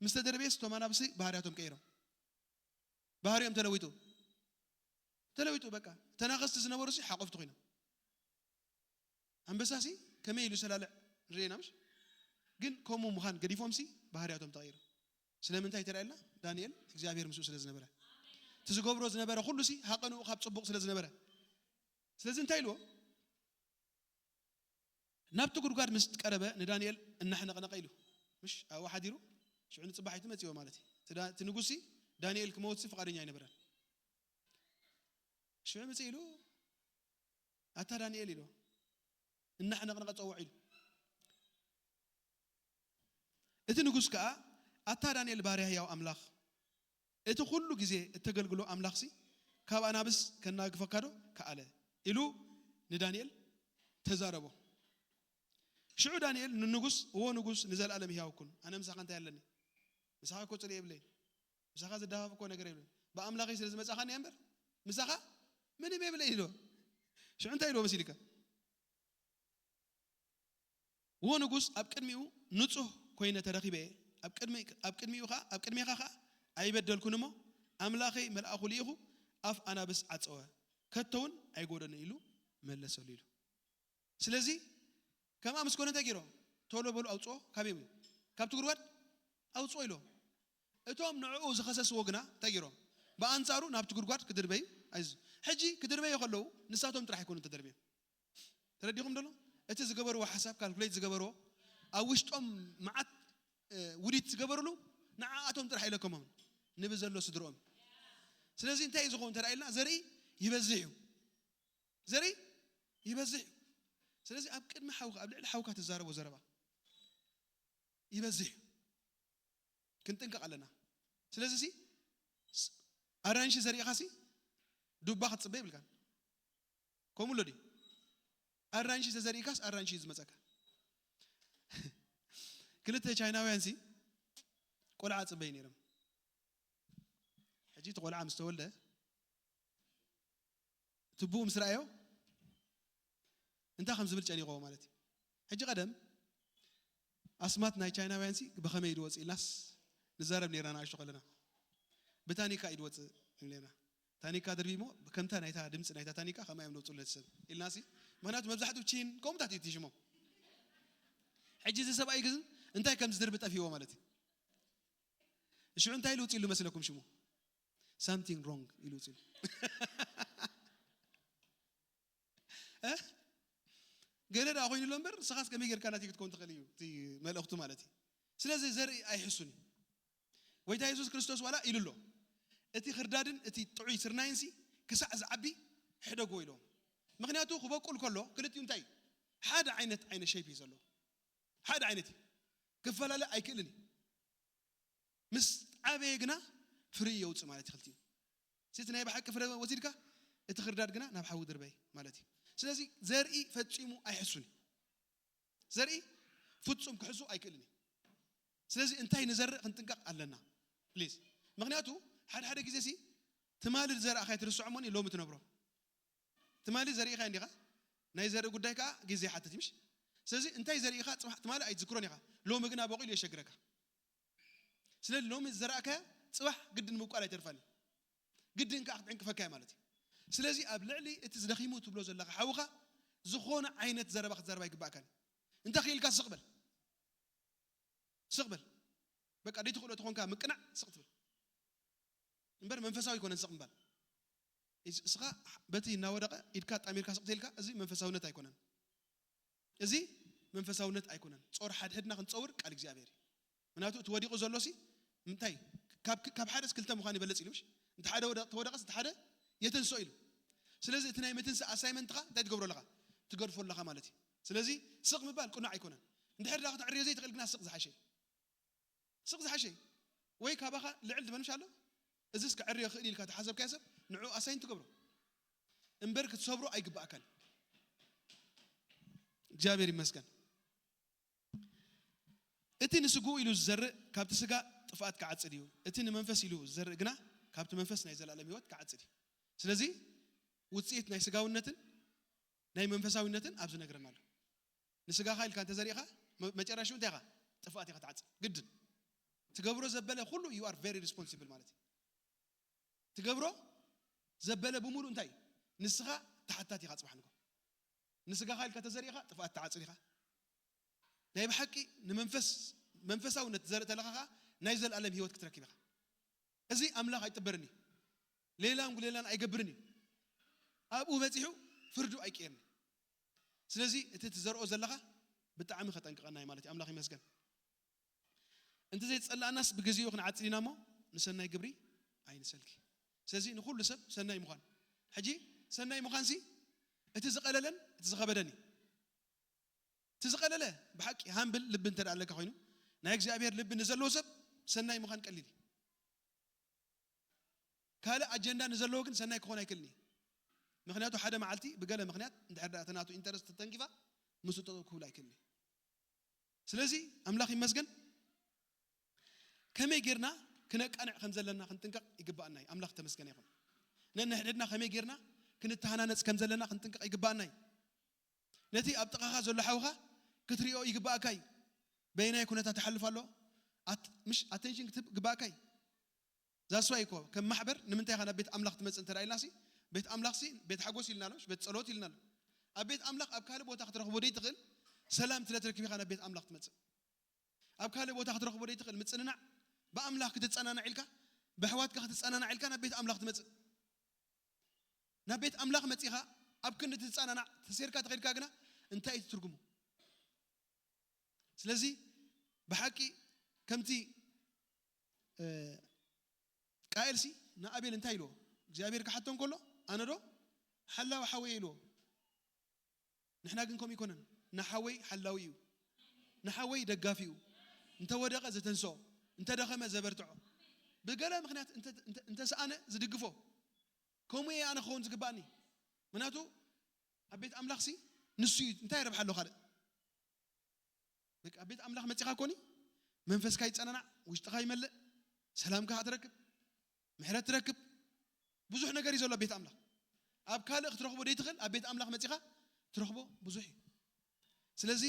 ምስ ተደርበየስ እቶም ኣናብሲ ባህርያቶም ቀይሮም ባህርዮም ተለዊጡ ተለዊጡ በቃ ተናኸስቲ ዝነበሩ ሲ ሓቆፍቲ ኮይኖም። ኣንበሳሲ ከመይ ኢሉ ሰላልዕ ንርኤና ምሽ ግን ከምኡ ምዃን ገዲፎምሲ ባህርያቶም ተቐይሩ። ስለምንታይ ተረኣየልና? ዳንኤል እግዚኣብሔር ምስኡ ስለ ዝነበረ እቲ ዝገብሮ ዝነበረ ኩሉ ሲ ሃቐንኡ ካብ ፅቡቕ ስለ ዝነበረ ስለዚ እንታይ ኢልዎ? ናብቲ ጉድጓድ ምስ ቀረበ ንዳንኤል እናሕነቕነቐ ኢሉ ምሽ ኣብኡ ሓዲሩ ሽዑ ንፅባሒቱ መፂዎ ማለት እዩ። እቲ ዳ- እቲ ንጉሲ ዳንኤል ክመውትሲ ፍቓደኛ ኣይነበረን። ሽዑ ምፅ ኢሉ ኣታ ዳንኤል ኢሉ እናሕነቕነቐ ፀውዕ ኢሉ እቲ ንጉስ ከኣ ኣታ ዳንኤል ባርያ ህያው ኣምላኽ እቲ ኩሉ ግዜ እተገልግሎ ኣምላኽሲ ካብ ኣናብስ ከናግፈካ ዶ ከኣለ ኢሉ ንዳንኤል ተዛረቦ። ሽዑ ዳንኤል ንንጉስ እዎ ንጉስ ንዘለኣለም ህያው ኩን ኣነ ምሳኻ እንታይ ኣለኒ ምሳኻ እኮ ፅልኢ የብለይ ምሳኻ ዝደሃፍ እኮ ነገር የብለይ ብኣምላኸይ ስለ ዝመፃኻኒ እምበር ምሳኻ ምንም የብለይ ኢሎ ሽዑ እንታይ ኢልዎ መሲልካ እዎ ንጉስ ኣብ ቅድሚኡ ንጹህ ኮይነ ተረኺበ እየ። ኣብ ቅድሚ- ኣብ ቅድሚኡ ኸዓ- ኣብ ቅድሜኻ ኸዓ ኣይበደልኩን እሞ ኣምላኸይ መልኣኹ ልኢኹ ኣፍ ኣናብስ ዓጸወ፣ ከቶ እውን ኣይጎደኖ ኢሉ መለሰሉ ኢሉ። ስለዚ ከምኣ ምስ ኮነ እንታይ ገይሮም? ቶሎ በሉ ኣውጽኦ ካበይ? ካብቲ ጉድጓድ ኣውጽኦ ኢሎም። እቶም ንዕኡ ዝኸሰስዎ ግና እንታይ ገይሮም? ብኣንጻሩ ናብቲ ጉድጓድ ክድርበዩ ኣይዝ ሕጂ ክድርበዩ ከለዉ ንሳቶም ጥራሕ ኣይኮኑን ተደርብዮም። ተረዲኹም ደሎ እቲ ዝገበርዎ ሓሳብ ካልኩሌት ዝገበርዎ ኣብ ውሽጦም መዓት ውዲት ዝገበርሉ ንዓኣቶም ጥራሕ ኢለከሞም ንብዘሎ ስድርኦም ስለዚ እንታይ እዩ ዝኸውን እንተ ኢልና፣ ዘርኢ ይበዝሕ እዩ። ዘርኢ ይበዝሕ እዩ። ስለዚ ኣብ ቅድሚ ሓውካ፣ ኣብ ልዕሊ ሓውካ ትዛረቦ ዘረባ ይበዝሕ እዩ። ክንጥንቀቕ ኣለና። ስለዚ ሲ ስ- ኣራንሺ ዘሪእኻሲ ዱባ ክትጽበ ይብልካን። ከምኡ ኣሎ ድዩ? ኣራንሺ ተዘሪእካስ ኣራንሺ እዩ ዝመጸካ። ክልተ ቻይናውያን ሲ ቆልዓ ጽበይ ነይሮም። ሕጂ እቲ ቆልዓ ምስ ተወልደ ትቡኡ ምስ ረኣዮ እንታይ ከም ዝብል ጨኒቕዎ ማለት እዩ። ሕጂ ቀደም ኣስማት ናይ ቻይናውያን ሲ ብኸመይ ድወፅ ኢልናስ ንዛረብ ነርና ንኣሽቱ ከለና። ብታኒካ እዩ ድወፅእ ነርና። ታኒካ ደርቢሞ ከምታ ናይታ ድምፂ ናይታ ታኒካ ከምኣ እዮም ድወፅሉ ነቲ ሰብ ኢልናሲ። ምክንያቱ መብዛሕትኡ ቺን ከምኡታት እዩ እቲ ሽሞም። ሕጂ እዚ ሰብኣይ ግን እንታይ ከም ዝድርቢ ጠፊዎ ማለት እዩ። ሽዑ እንታይ ኢሉ ውፅእ ኢሉ መስለኩም ሽሙ? Something wrong ኢሉ ውፅእ ኢሉ። እ? ገለ ደኣ ኮይኑ ኣሎ እምበር ንስኻስ ከመይ ጌርካ ናተይ ክትከውን ትኽእል እዩ እቲ መልእኽቱ ማለት እዩ። ስለዚ ዘርኢ ኣይሕሱን እዩ። ጎይታ የሱስ ክርስቶስ ዋላ ኢሉ ኣሎ፣ እቲ ክርዳድን እቲ ጥዑይ ስርናይንሲ ክሳዕ ዝዓቢ ሕደግዎ ኢሎም። ምክንያቱ ክበቁል ከሎ ክልቲኡ እንታይ እዩ? ሓደ ዓይነት ዓይነት ሸይፕ እዩ ዘለዎ። ሓደ ዓይነት እዩ። ክፈላለ ኣይክእልን እዩ። ምስ ዓበየ ግና ፍሪ የውፅእ ማለት እዩ። ክልቲኡ እቲ ናይ ብሓቂ ፍረ ወሲድካ እቲ ክርዳድ ግና ናብ ሓዊ ድርበይ ማለት እዩ። ስለዚ ዘርኢ ፈጺሙ ኣይሕሱን እዩ። ዘርኢ ፍጹም ክሕሱ ኣይክእልን እዩ። ስለዚ እንታይ ንዘርእ ክንጥንቀቕ ኣለና ፕሊዝ። ምክንያቱ ሓደ ሓደ ግዜ ሲ ትማሊ ዝዘራእኻዮ ትርስዖ እሞ ሎሚ ትነብሮ። ትማሊ ዘሪእኻ እንዲኻ። ናይ ዘርኢ ጉዳይ ከዓ ግዜ ይሓትት እዩ ምሽ። ስለዚ እንታይ ዘሪእኻ ጽባሕ ትማሊ ኣይትዝክሮን ኢኻ። ሎሚ ግና በቑሉ የሸግረካ። ስለዚ ሎሚ ዝዘራእካዮ ጽባሕ ግድን ምብቋል ኣይተርፋን እዩ። ግድን ከዓ ክትዕንቅፈካ እያ ማለት እዩ። ስለዚ ኣብ ልዕሊ እቲ ዝደኺሙ ትብሎ ዘለኻ ሓውኻ ዝኾነ ዓይነት ዘረባ ክትዛረብ ኣይግባእካን እዩ። እንታይ ክኢልካ ስቕ በል። ስቕ በል። በቃ ደይትኽእሎ ተኾንካ ምቅናዕ ስቕ ትብል እምበር መንፈሳዊ ኣይኮነን ስቕ ምባል። እስ- እስኻ በቲ እናወደቐ ኢድካ ጣሚርካ ስቕ ተልካ እዚ መንፈሳውነት ኣይኮነን። እዚ መንፈሳውነት ኣይኮነን። ጾር ሓድሕድና ክንጸውር ቃል እግዚኣብሔር እዩ። ምክንያቱ እቲ ወዲቑ ዘሎ ሲ እንታይ ካብ ካብ ሓደስ ክልተ ምዃን ይበልጽ ኢሉ ምሽ። እንተ ሓደ ወደ- ተወደቐስ እንተ ሓደ የተንስኦ ኢሉ። ስለዚ እቲ ናይ ምትንሳእ ኣሳይመንትኻ እንታይ ትገብሮ ኣለኻ? ትገድፎ ኣለኻ ማለት እዩ። ስለዚ ስቕ ምባል ቅኑዕ ኣይኮነን። እንድሕር ዳ ክትዕርዮ ዘይትኽእል ግና ስቕ ዝሓሸ እዩ። ስቕ ዝሓሸ እዩ። ወይ ካባኻ ልዕል ዝበል ምሽ ኣሎ። እዚስ ክዕርዮ ክእል ኢልካ ተሓሰብካዮ ሰብ ንዕኡ ኣሳይን ትገብሮ እምበር ክትሰብሮ ኣይግባእካን። እግዚኣብሔር ይመስገን። እቲ ንስግኡ ኢሉ ዝዘርእ ካብቲ ስጋ ጥፍኣት ክዓጽድ እዩ። እቲ ንመንፈስ ኢሉ ዝዘርእ ግና ካብቲ መንፈስ ናይ ዘላለም ህይወት ክዓጽድ እዩ። ስለዚ ውፅኢት ናይ ስጋውነትን ናይ መንፈሳዊነትን ኣብዚ ነግረና ኣሎ። ንስጋኻ ኢልካ እንተዘሪእኻ መ- መጨረሽኡ እንታይ ኢኻ? ጥፍኣት ኢኻ ትዓጽድ ግድን። ትገብሮ ዘበለ ኩሉ you are very responsible ማለት እዩ። ትገብሮ ዘበለ ብምሉእ እንታይ ንስኻ ተሓታቲ ኢኻ። ጽባሕ ንግሆ ንስጋኻ ኢልካ ተዘሪእኻ ጥፍኣት ትዓጽድ ኢኻ። ናይ ብሓቂ ንመንፈስ መንፈሳውነት ትዘርእ ተለኻ ኸኣ ናይ ዘለኣለም ህይወት ክትረክብ ኢኻ። እዚ ኣምላኽ ኣይጥበርን እዩ። ሌላን ጉሌላን ኣይገብርን እዩ። ኣብኡ በጺሑ ፍርዱ ኣይቅየርን እዩ። ስለዚ እቲ ትዘርኦ ዘለኻ ብጣዕሚ ከጠንቅቐና እዩ ማለት እዩ። ኣምላኽ ይመስገን። እንተ ዘይጸላእናስ ብግዜኡ ክንዓጽድ ኢና እሞ ንሰናይ ግብሪ ኣይንሰልኪ። ስለዚ ንኹሉ ሰብ ሰናይ ምዃን። ሕጂ ሰናይ ምዃንሲ እቲ ዝቐለለን እቲ ዝኸበደን እዩ። እቲ ዝቐለለ ብሓቂ ሃምብል ልቢ እንተ ደኣ ኣለካ ኮይኑ ናይ እግዚኣብሔር ልቢ ንዘለዎ ሰብ ሰናይ ምዃን ቀሊል እዩ። ካልእ ኣጀንዳ ንዘለዎ ግን ሰናይ ክኾን ኣይክእልን እዩ። ምክንያቱ ሓደ መዓልቲ ብገለ ምክንያት እንድሕር ደኣ እቲ ናቱ ኢንተረስት ተተንኪፋ ምስኡ ጠጠው ክብል ኣይክእልን እዩ። ስለዚ ኣምላኽ ይመስገን። ከመይ ጌርና ክነቃንዕ ከም ዘለና ክንጥንቀቕ ይግባኣና እዩ። ኣምላኽ ተመስገነ ይኹን። ነንሕድሕድና ከመይ ጌርና ክንተሃናነጽ ከም ዘለና ክንጥንቀቕ ይግባኣና እዩ። ነቲ ኣብ ጥቓኻ ዘሎ ሓውኻ ክትሪኦ ይግባኣካ እዩ። በየናይ ኩነታት ይሓልፍ ኣሎ ኣት- ምሽ ኣቴንሽን ክትህብ ይግባኣካ እዩ። ዛስዋይ እኮ ከም ማሕበር ንምንታይ ኢኻ ናብ ቤት ኣምላኽ ትመጽእ እንተ ኢልናሲ ቤት ኣምላኽሲ ቤት ሓጎስ ኢልና ኣሎ፣ ቤት ጸሎት ኢልና ኣሎ። ኣብ ቤት ኣምላኽ ኣብ ካልእ ቦታ ክትረኽቦ ደይትኽእል ሰላም ስለ ትረክብ ኢኻ ናብ ቤት ኣምላኽ ትመጽእ። ኣብ ካልእ ቦታ ክትረኽቦ ደይትኽእል ምጽንናዕ፣ ብኣምላኽ ክትጸናናዕ ኢልካ ብኣሕዋትካ ክትጸናናዕ ኢልካ ናብ ቤት ኣምላኽ ትመጽእ። ናብ ቤት ኣምላኽ መጺኻ ኣብ ክንዲ ትጸናናዕ ተሴርካ ተኸድካ ግና እንታይ እዩ ትርጉሙ? ስለዚ ብሓቂ ከምቲ እ፣ ቃኤልሲ ንኣቤል እንታይ ኢልዎ? እግዚኣብሔር ክሓቶ እንከሎ ኣነ ዶ ሓላዊ ሓወይ ኢልዎ። ንሕና ግን ከምኡ ይኮነን። ንሓወይ ሓላዊ እዩ፣ ንሓወይ ደጋፊ እዩ። እንተወደቐ ዘተንስኦ፣ እንተደኸመ ዘበርትዖ፣ ብገለ ምክንያት እንተ- እንተ- እንተሰኣነ ዝድግፎ። ከምኡ እየ ኣነ ክኸውን ዝግባእኒ። ምክንያቱ ኣብ ቤት ኣምላኽሲ ንሱ እዩ። እንታይ ረብሓ ኣሎ ካልእ? በቃ ኣብ ቤት ኣምላኽ መጺኻ ኮኒ መንፈስካ ይጸናናዕ፣ ውሽጥኻ ይመልእ፣ ሰላምካ ትረክብ፣ ምሕረት ትረክብ። ብዙሕ ነገር እዩ ዘሎ ኣብ ቤት ኣምላኽ። ኣብ ካልእ ክትረኽቦ ዘይትኽእል ኣብ ቤት ኣምላኽ መጺኻ ትረኽቦ ብዙሕ እዩ። ስለዚ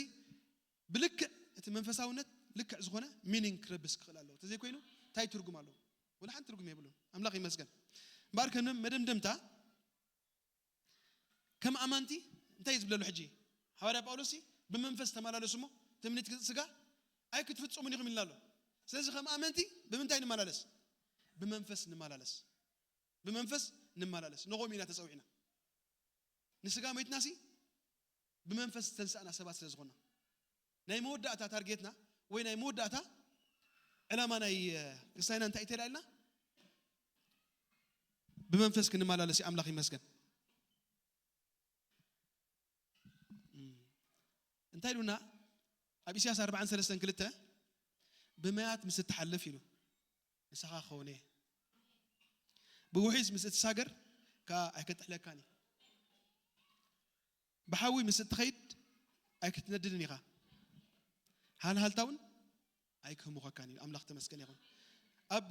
ብልክዕ እቲ መንፈሳውነት ልክዕ ዝኾነ ሚኒንግ ክረብስ ክኽእል ኣለዎ። ተዘይኮይኑ እንታይ ትርጉም ኣለዎ? ወላ ሓንቲ ትርጉም የብሉን። ኣምላኽ ይመስገን። እምበኣር ከም መደምደምታ ከም ኣማንቲ እንታይ እዩ ዝብለሉ ሕጂ? ሃዋርያ ጳውሎስ ብመንፈስ ተመላለሱ እሞ ትምኒት ስጋ ኣይክትፍጽሙን ኢኹም ኢልና ኣሎ። ስለዚ ከም ኣመንቲ ብምንታይ ንመላለስ? ብመንፈስ ንመላለስ። ብመንፈስ ንመላለስ። ንኾም ኢና ተጸዊዕና። ንስጋ ሞይትናሲ ብመንፈስ ዝተንሳእና ሰባት ስለ ዝኾና ናይ መወዳእታ ታርጌትና ወይ ናይ መወዳእታ ዕላማ ናይ እ፣ ክስታይና እንታይ ተላ ኢልና ብመንፈስ ክንመላለስ ኣምላኽ ይመስገን። እም፣ እንታይ ኢሉና ኣብ ኢሳያስ ኣርባዓን ሰለስተን ክልተ ብማያት ምስ እትሓልፍ ኢሉ ንስኻ ክኸውን እየ፣ ብውሒዝ ምስ እትሳገር ከዓ ኣይከጥሕለካን እዩ። ብሓዊ ምስ እትኸይድ ኣይክትነድድን ኢኻ፣ ሃልሃልታ እውን ኣይክህሙኸካን እዩ። ኣምላኽ ተመስገን ይኹን። ኣብ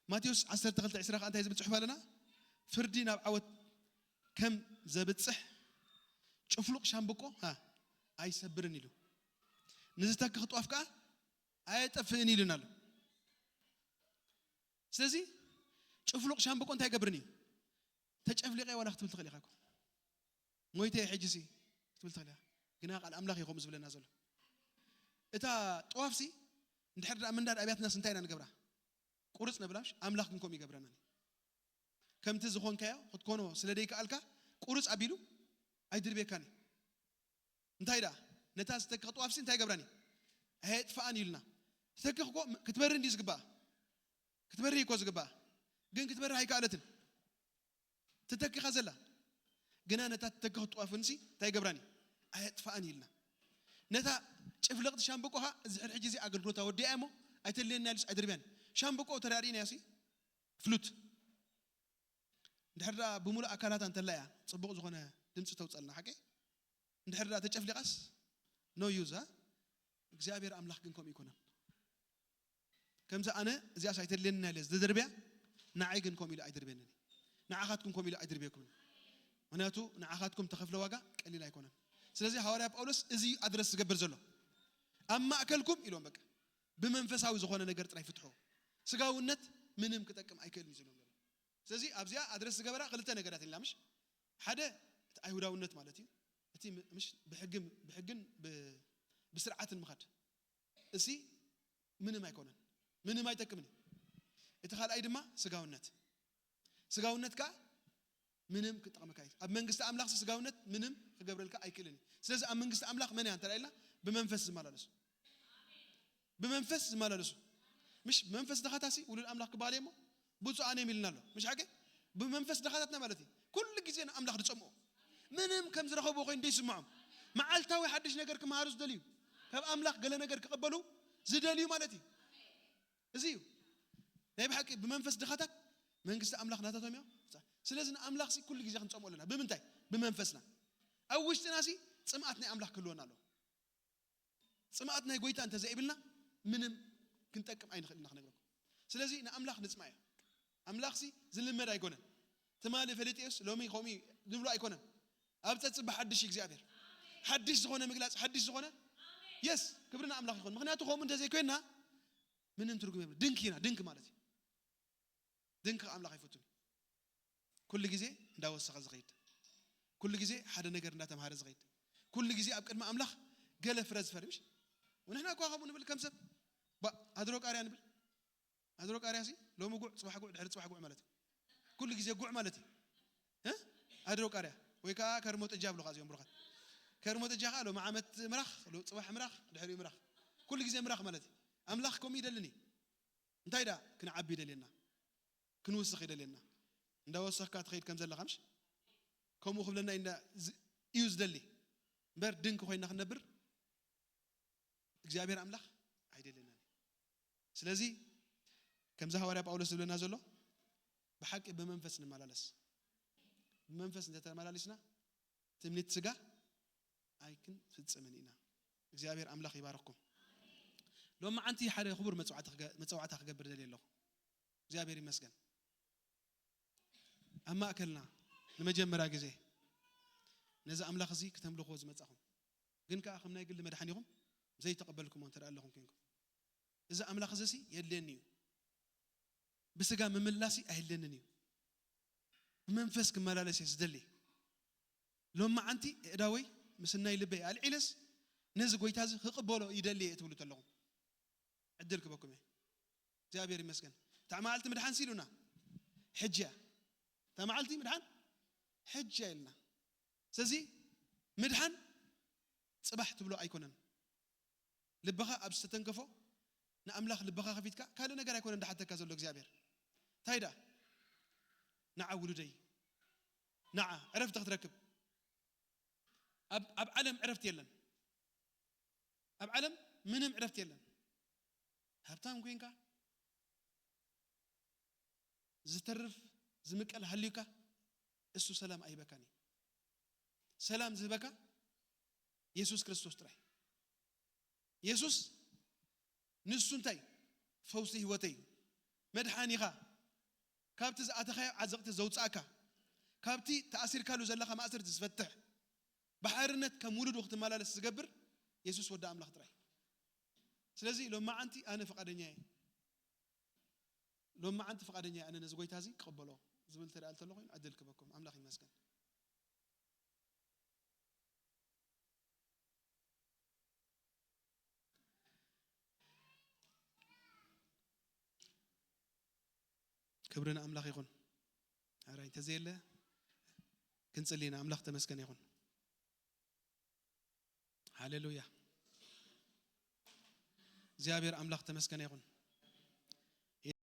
ማቴዎስ ዓሰርተ ክልተ ዕስራ ከዓ እንታይ ዝብል ጽሑፍ ኣለና? ፍርዲ ናብ ዓወት ከም ዘብጽሕ ጭፍሉቕ ሻምብቆ ሃ ኣይሰብርን ኢሉ፣ ንዝተክኽ ጧፍ ከዓ ኣየጠፍእን ኢሉና ኣሎ። ስለዚ ጭፍሉቕ ሻምብቆ እንታይ ይገብርን እዩ? ተጨፍሊቐ ዋላ ክትብል ትኽእል ኢኻ እኮ። ሞይተ ሕጂ ሲ ክትብል ትኽእል ኢኻ። ግና ቃል ኣምላኽ እዩ ከምኡ ዝብለና ዘሎ። እታ ጥዋፍሲ እንድሕር ደኣ ምንዳድ ኣብያትናስ እንታይ ኢና ንገብራ? ቁርጽ ነብላሽ። ኣምላኽ ግን ከምኡ ይገብረና። ከምቲ ዝኾንካዮ ክትኮኖ ስለ ደይከኣልካ ቁርጽ ኣቢሉ ኣይድርቤካን እዩ። እንታይ ደኣ ነታ ዝተክኽ ጥዋፍሲ እንታይ ይገብራን እዩ? ኣየጥፍኣን እዩ ኢልና። ዝተክኽ እኮ ክትበርህ እንዲ ዝግባኣ፣ ክትበርህ እኮ ዝግባኣ፣ ግን ክትበርህ ኣይከኣለትን። ትተኪኻ ዘላ ግና ነታ ትተክኽ ጥዋፍንሲ እንታይ ይገብራን እዩ? ኣየጥፍኣን እዩ ኢልና። ነታ ጭፍልቕቲ ሻምብቆኻ እዚ ሕድሕጂ እዚ ኣገልግሎታ ወዲኣ እሞ ኣይተልየና ኢሉስ ኣይድርብያን። ሻምብቆ ተራዲእናዮ ሲ ፍሉት እንድሕር ደኣ ብምሉእ ኣካላታ እንተላ እያ ጽቡቕ ዝኾነ ድምፂ ተውፀልና ሓቂ። እንድሕር ደኣ ተጨፍሊቓስ ኖ ዩዝ። እግዚኣብሔር ኣምላኽ ግን ከምኡ ይኮነን። ከምዚ ኣነ እዚኣስ ኣይተድልየንን ኢለ ዝደርብያ ንዓይ ግን ከምኡ ኢሉ ኣይድርብየንን፣ ንዓኻትኩም ከምኡ ኢሉ ኣይድርብየኩምን። ምክንያቱ ንዓኻትኩም ተኸፍለ ዋጋ ቀሊል ኣይኮነን። ስለዚ ሃዋርያ ጳውሎስ እዚ ኣድረስ ዝገብር ዘሎ ኣብ ማእከልኩም ኢሎም በቃ ብመንፈሳዊ ዝኾነ ነገር ጥራይ ፍትሑ። ስጋውነት ምንም ክጠቅም ኣይክእልን እዩ ዝብሎም ዘሎ። ስለዚ ኣብዚኣ ኣድረስ ዝገበራ ክልተ ነገራት ኢልና ምሽ ሓደ እቲ ኣይሁዳውነት ማለት እዩ። እቲ ም- ምሽ ብሕግን ብሕግን ብ- ብስርዓትን ምኻድ እሲ ምንም ኣይኮነን፣ ምንም ኣይጠቅምን እዩ። እቲ ካልኣይ ድማ ስጋውነት። ስጋውነት ከዓ ምንም ክጠቕመካ እዩ። ኣብ መንግስቲ ኣምላኽ ስጋውነት ምንም ክገብረልካ ኣይክእልን እዩ። ስለዚ ኣብ መንግስቲ ኣምላኽ መን እያ እንተ ኢልና ብመንፈስ ዝመላለሱ ብመንፈስ ዝመላለሱ ምሽ መንፈስ ድኻታሲ ውሉድ ኣምላኽ ክበሃል እየ እሞ ብፁዓን እዮም ኢልና ኣሎ። ምሽ ሓቂ ብመንፈስ ድኻታትና ማለት እዩ። ኩሉ ግዜ ንኣምላኽ ዝጸምኦ ምንም ከም ዝረኸብዎ ኮይኑ ዘይስምዖም መዓልታዊ ሓድሽ ነገር ክመሃሩ ዝደልዩ ካብ ኣምላኽ ገለ ነገር ክቕበሉ ዝደልዩ ማለት እዩ። እዚ እዩ ናይ ብሓቂ ብመንፈስ ድኻታት መንግስቲ ኣምላኽ ናታቶም እዮም። ስለዚ ንኣምላኽ ሲ ኩሉ ግዜ ክንጸምኦ ኣለና። ብምንታይ? ብመንፈስና። ኣብ ውሽጥና ሲ ጽምኣት ናይ ኣምላኽ ክህልወና ኣለዎ። ጽምኣት ናይ ጎይታ እንተ ዘይብልና ምንም ክንጠቅም ኣይንኽእል ኢና ክነግረኩም። ስለዚ ንኣምላኽ ንጽማ እያ። ኣምላኽሲ ዝልመድ ኣይኮነን። ትማሊ ፈሊጥዮስ ሎሚ ከምኡ እዩ ንብሎ ኣይኮነን። ኣብ ጸጽ ብሓድሽ እዩ እግዚኣብሔር ሓድሽ ዝኾነ ምግላጽ ሓድሽ ዝኾነ የስ ክብሪ ንኣምላኽ ይኾን። ምክንያቱ ከምኡ እንተ ዘይኮይንና ምንም ትርጉም የብሉ። ድንክ ኢና ድንክ ማለት እዩ። ድንክ ኣምላኽ ኣይፈቱን። ኩሉ ግዜ እንዳወሰኸ ዝኸይድ፣ ኩሉ ግዜ ሓደ ነገር እንዳተምሃረ ዝኸይድ፣ ኩሉ ግዜ ኣብ ቅድሚ ኣምላኽ ገለ ፍረ ዝፈሪ ምሽ ንሕና እኳ ከምኡ ንብል ከም ሰብ ባ ኣድሮ ቃርያ ንብል። ኣድሮ ቃርያ ሲ ሎሚ ጉዕ ጽባሕ ጉዕ ድሕሪ ጽባሕ ጉዕ ማለት እዩ። ኩሉ ግዜ ጉዕ ማለት እዩ። እ? ኣድሮ ቃርያ ወይ ከዓ ከርሞ ጥጃ ብሉኻ እዚኦም ብሩኻት። ከርሞ ጥጃ ከዓ ሎሚ ዓመት ምራኽ፣ ሎ- ጽባሕ ምራኽ፣ ድሕሪኡ ምራኽ። ኩሉ ግዜ ምራኽ ማለት እዩ። ኣምላኽ ከምኡ ይደልን እዩ። እንታይ ደኣ ክንዓቢ ይደልየና፣ ክንውስኽ ይደልየና። እንዳወሰኽካ ትኸይድ ከም ዘለኻ ምሽ ከምኡ ክብለና እዩ እንዳ- ዝ- እዩ ዝደሊ እምበር ድንክ ኮይና ክንነብር እግዚኣብሔር ኣምላኽ ኣይደለናን እዩ። ስለዚ ከምዚ ሃዋርያ ጳውሎስ ዝብለና ዘሎ ብሓቂ ብመንፈስ ንመላለስ። ብመንፈስ እንተተመላሊስና ትምኒት ስጋ ኣይክንፍጽምን ኢና። እግዚኣብሔር ኣምላኽ ይባርኽኩም። ሎማዓንቲ ሓደ ክቡር መጽዋዕቲ ክገ- መጸዋዕታ ክገብር ደልየ ኣለኹ። እግዚኣብሔር ይመስገን። ኣብ ማእከልና ንመጀመርያ ግዜ ነዚ ኣምላኽ እዚ ክተምልኽዎ ዝመጻኹም ግን ከኣ ከም ናይ ግሊ መድሓኒኹም ዘይተቐበልኩሞ እንተ ደኣ ኣለኹም ኮንኩም እዚ ኣምላኽ እዚ ሲ የድልየኒ እዩ። ብስጋ ምምላሲ ኣየድልየንን እዩ። ብመንፈስ ክመላለስ እየ ዝደሊ። ሎማዓንቲ ኣእዳወይ ምስ ናይ ልበይ ኣልዒለስ ነዚ ጎይታ እዚ ክቕበሎ ይደሊ እየ ትብሉ ተለኹም ዕድል ክበኩም እየ። እግዚኣብሔር ይመስገን። እታ መዓልቲ ምድሓን ሲሉና ሕጂ እያ። እታ መዓልቲ ምድሓን ሕጂ እያ ኢልና። ስለዚ ምድሓን ጽባሕ ትብሎ ኣይኮነን። ልብኻ ኣብ ዝተተንከፎ ንኣምላኽ ልብኻ ከፊትካ ካልእ ነገር ኣይኮነን ዝሓተካ ዘሎ እግዚኣብሔር። እንታይ ደኣ ንዓ ውሉደይ ንዓ ዕረፍቲ ክትረክብ። ኣብ ኣብ ዓለም ዕረፍቲ የለን። ኣብ ዓለም ምንም ዕረፍቲ የለን። ሃብታም ኮይንካ ዝተርፍ ዝምቀል ሃልዩካ እሱ ሰላም ኣይህበካን እዩ። ሰላም ዝህበካ የሱስ ክርስቶስ ጥራይ። የሱስ ንሱ እንታይ ፈውሲ ህይወተይ እዩ። መድሓኒኻ ካብቲ ዝኣተኻዮ ዓዘቕቲ ዘውፅኣካ ካብቲ ተኣሲርካሉ ዘለኻ ማእሰርቲ ዝፈትሕ ብሓርነት ከም ውሉዱ ክትመላለስ ዝገብር የሱስ ወዲ ኣምላኽ ጥራይ። ስለዚ ሎማዓንቲ ኣነ ፍቓደኛ እየ። ሎማዓንቲ ፍቓደኛ እየ ኣነ ነዚ ጎይታ እዚ ክቕበሎ ዝብል ተደኣ እንተሎ ኮይኑ ዕድል ክበኩም ኣምላኽ ይመስገን። ክብሪ ንኣምላኽ ይኹን። ኣራይ እንተዘየለ ክንጽሊ ኢና። ኣምላኽ ተመስገን ይኹን። ሃሌሉያ። እግዚኣብሔር ኣምላኽ ተመስገን ይኹን።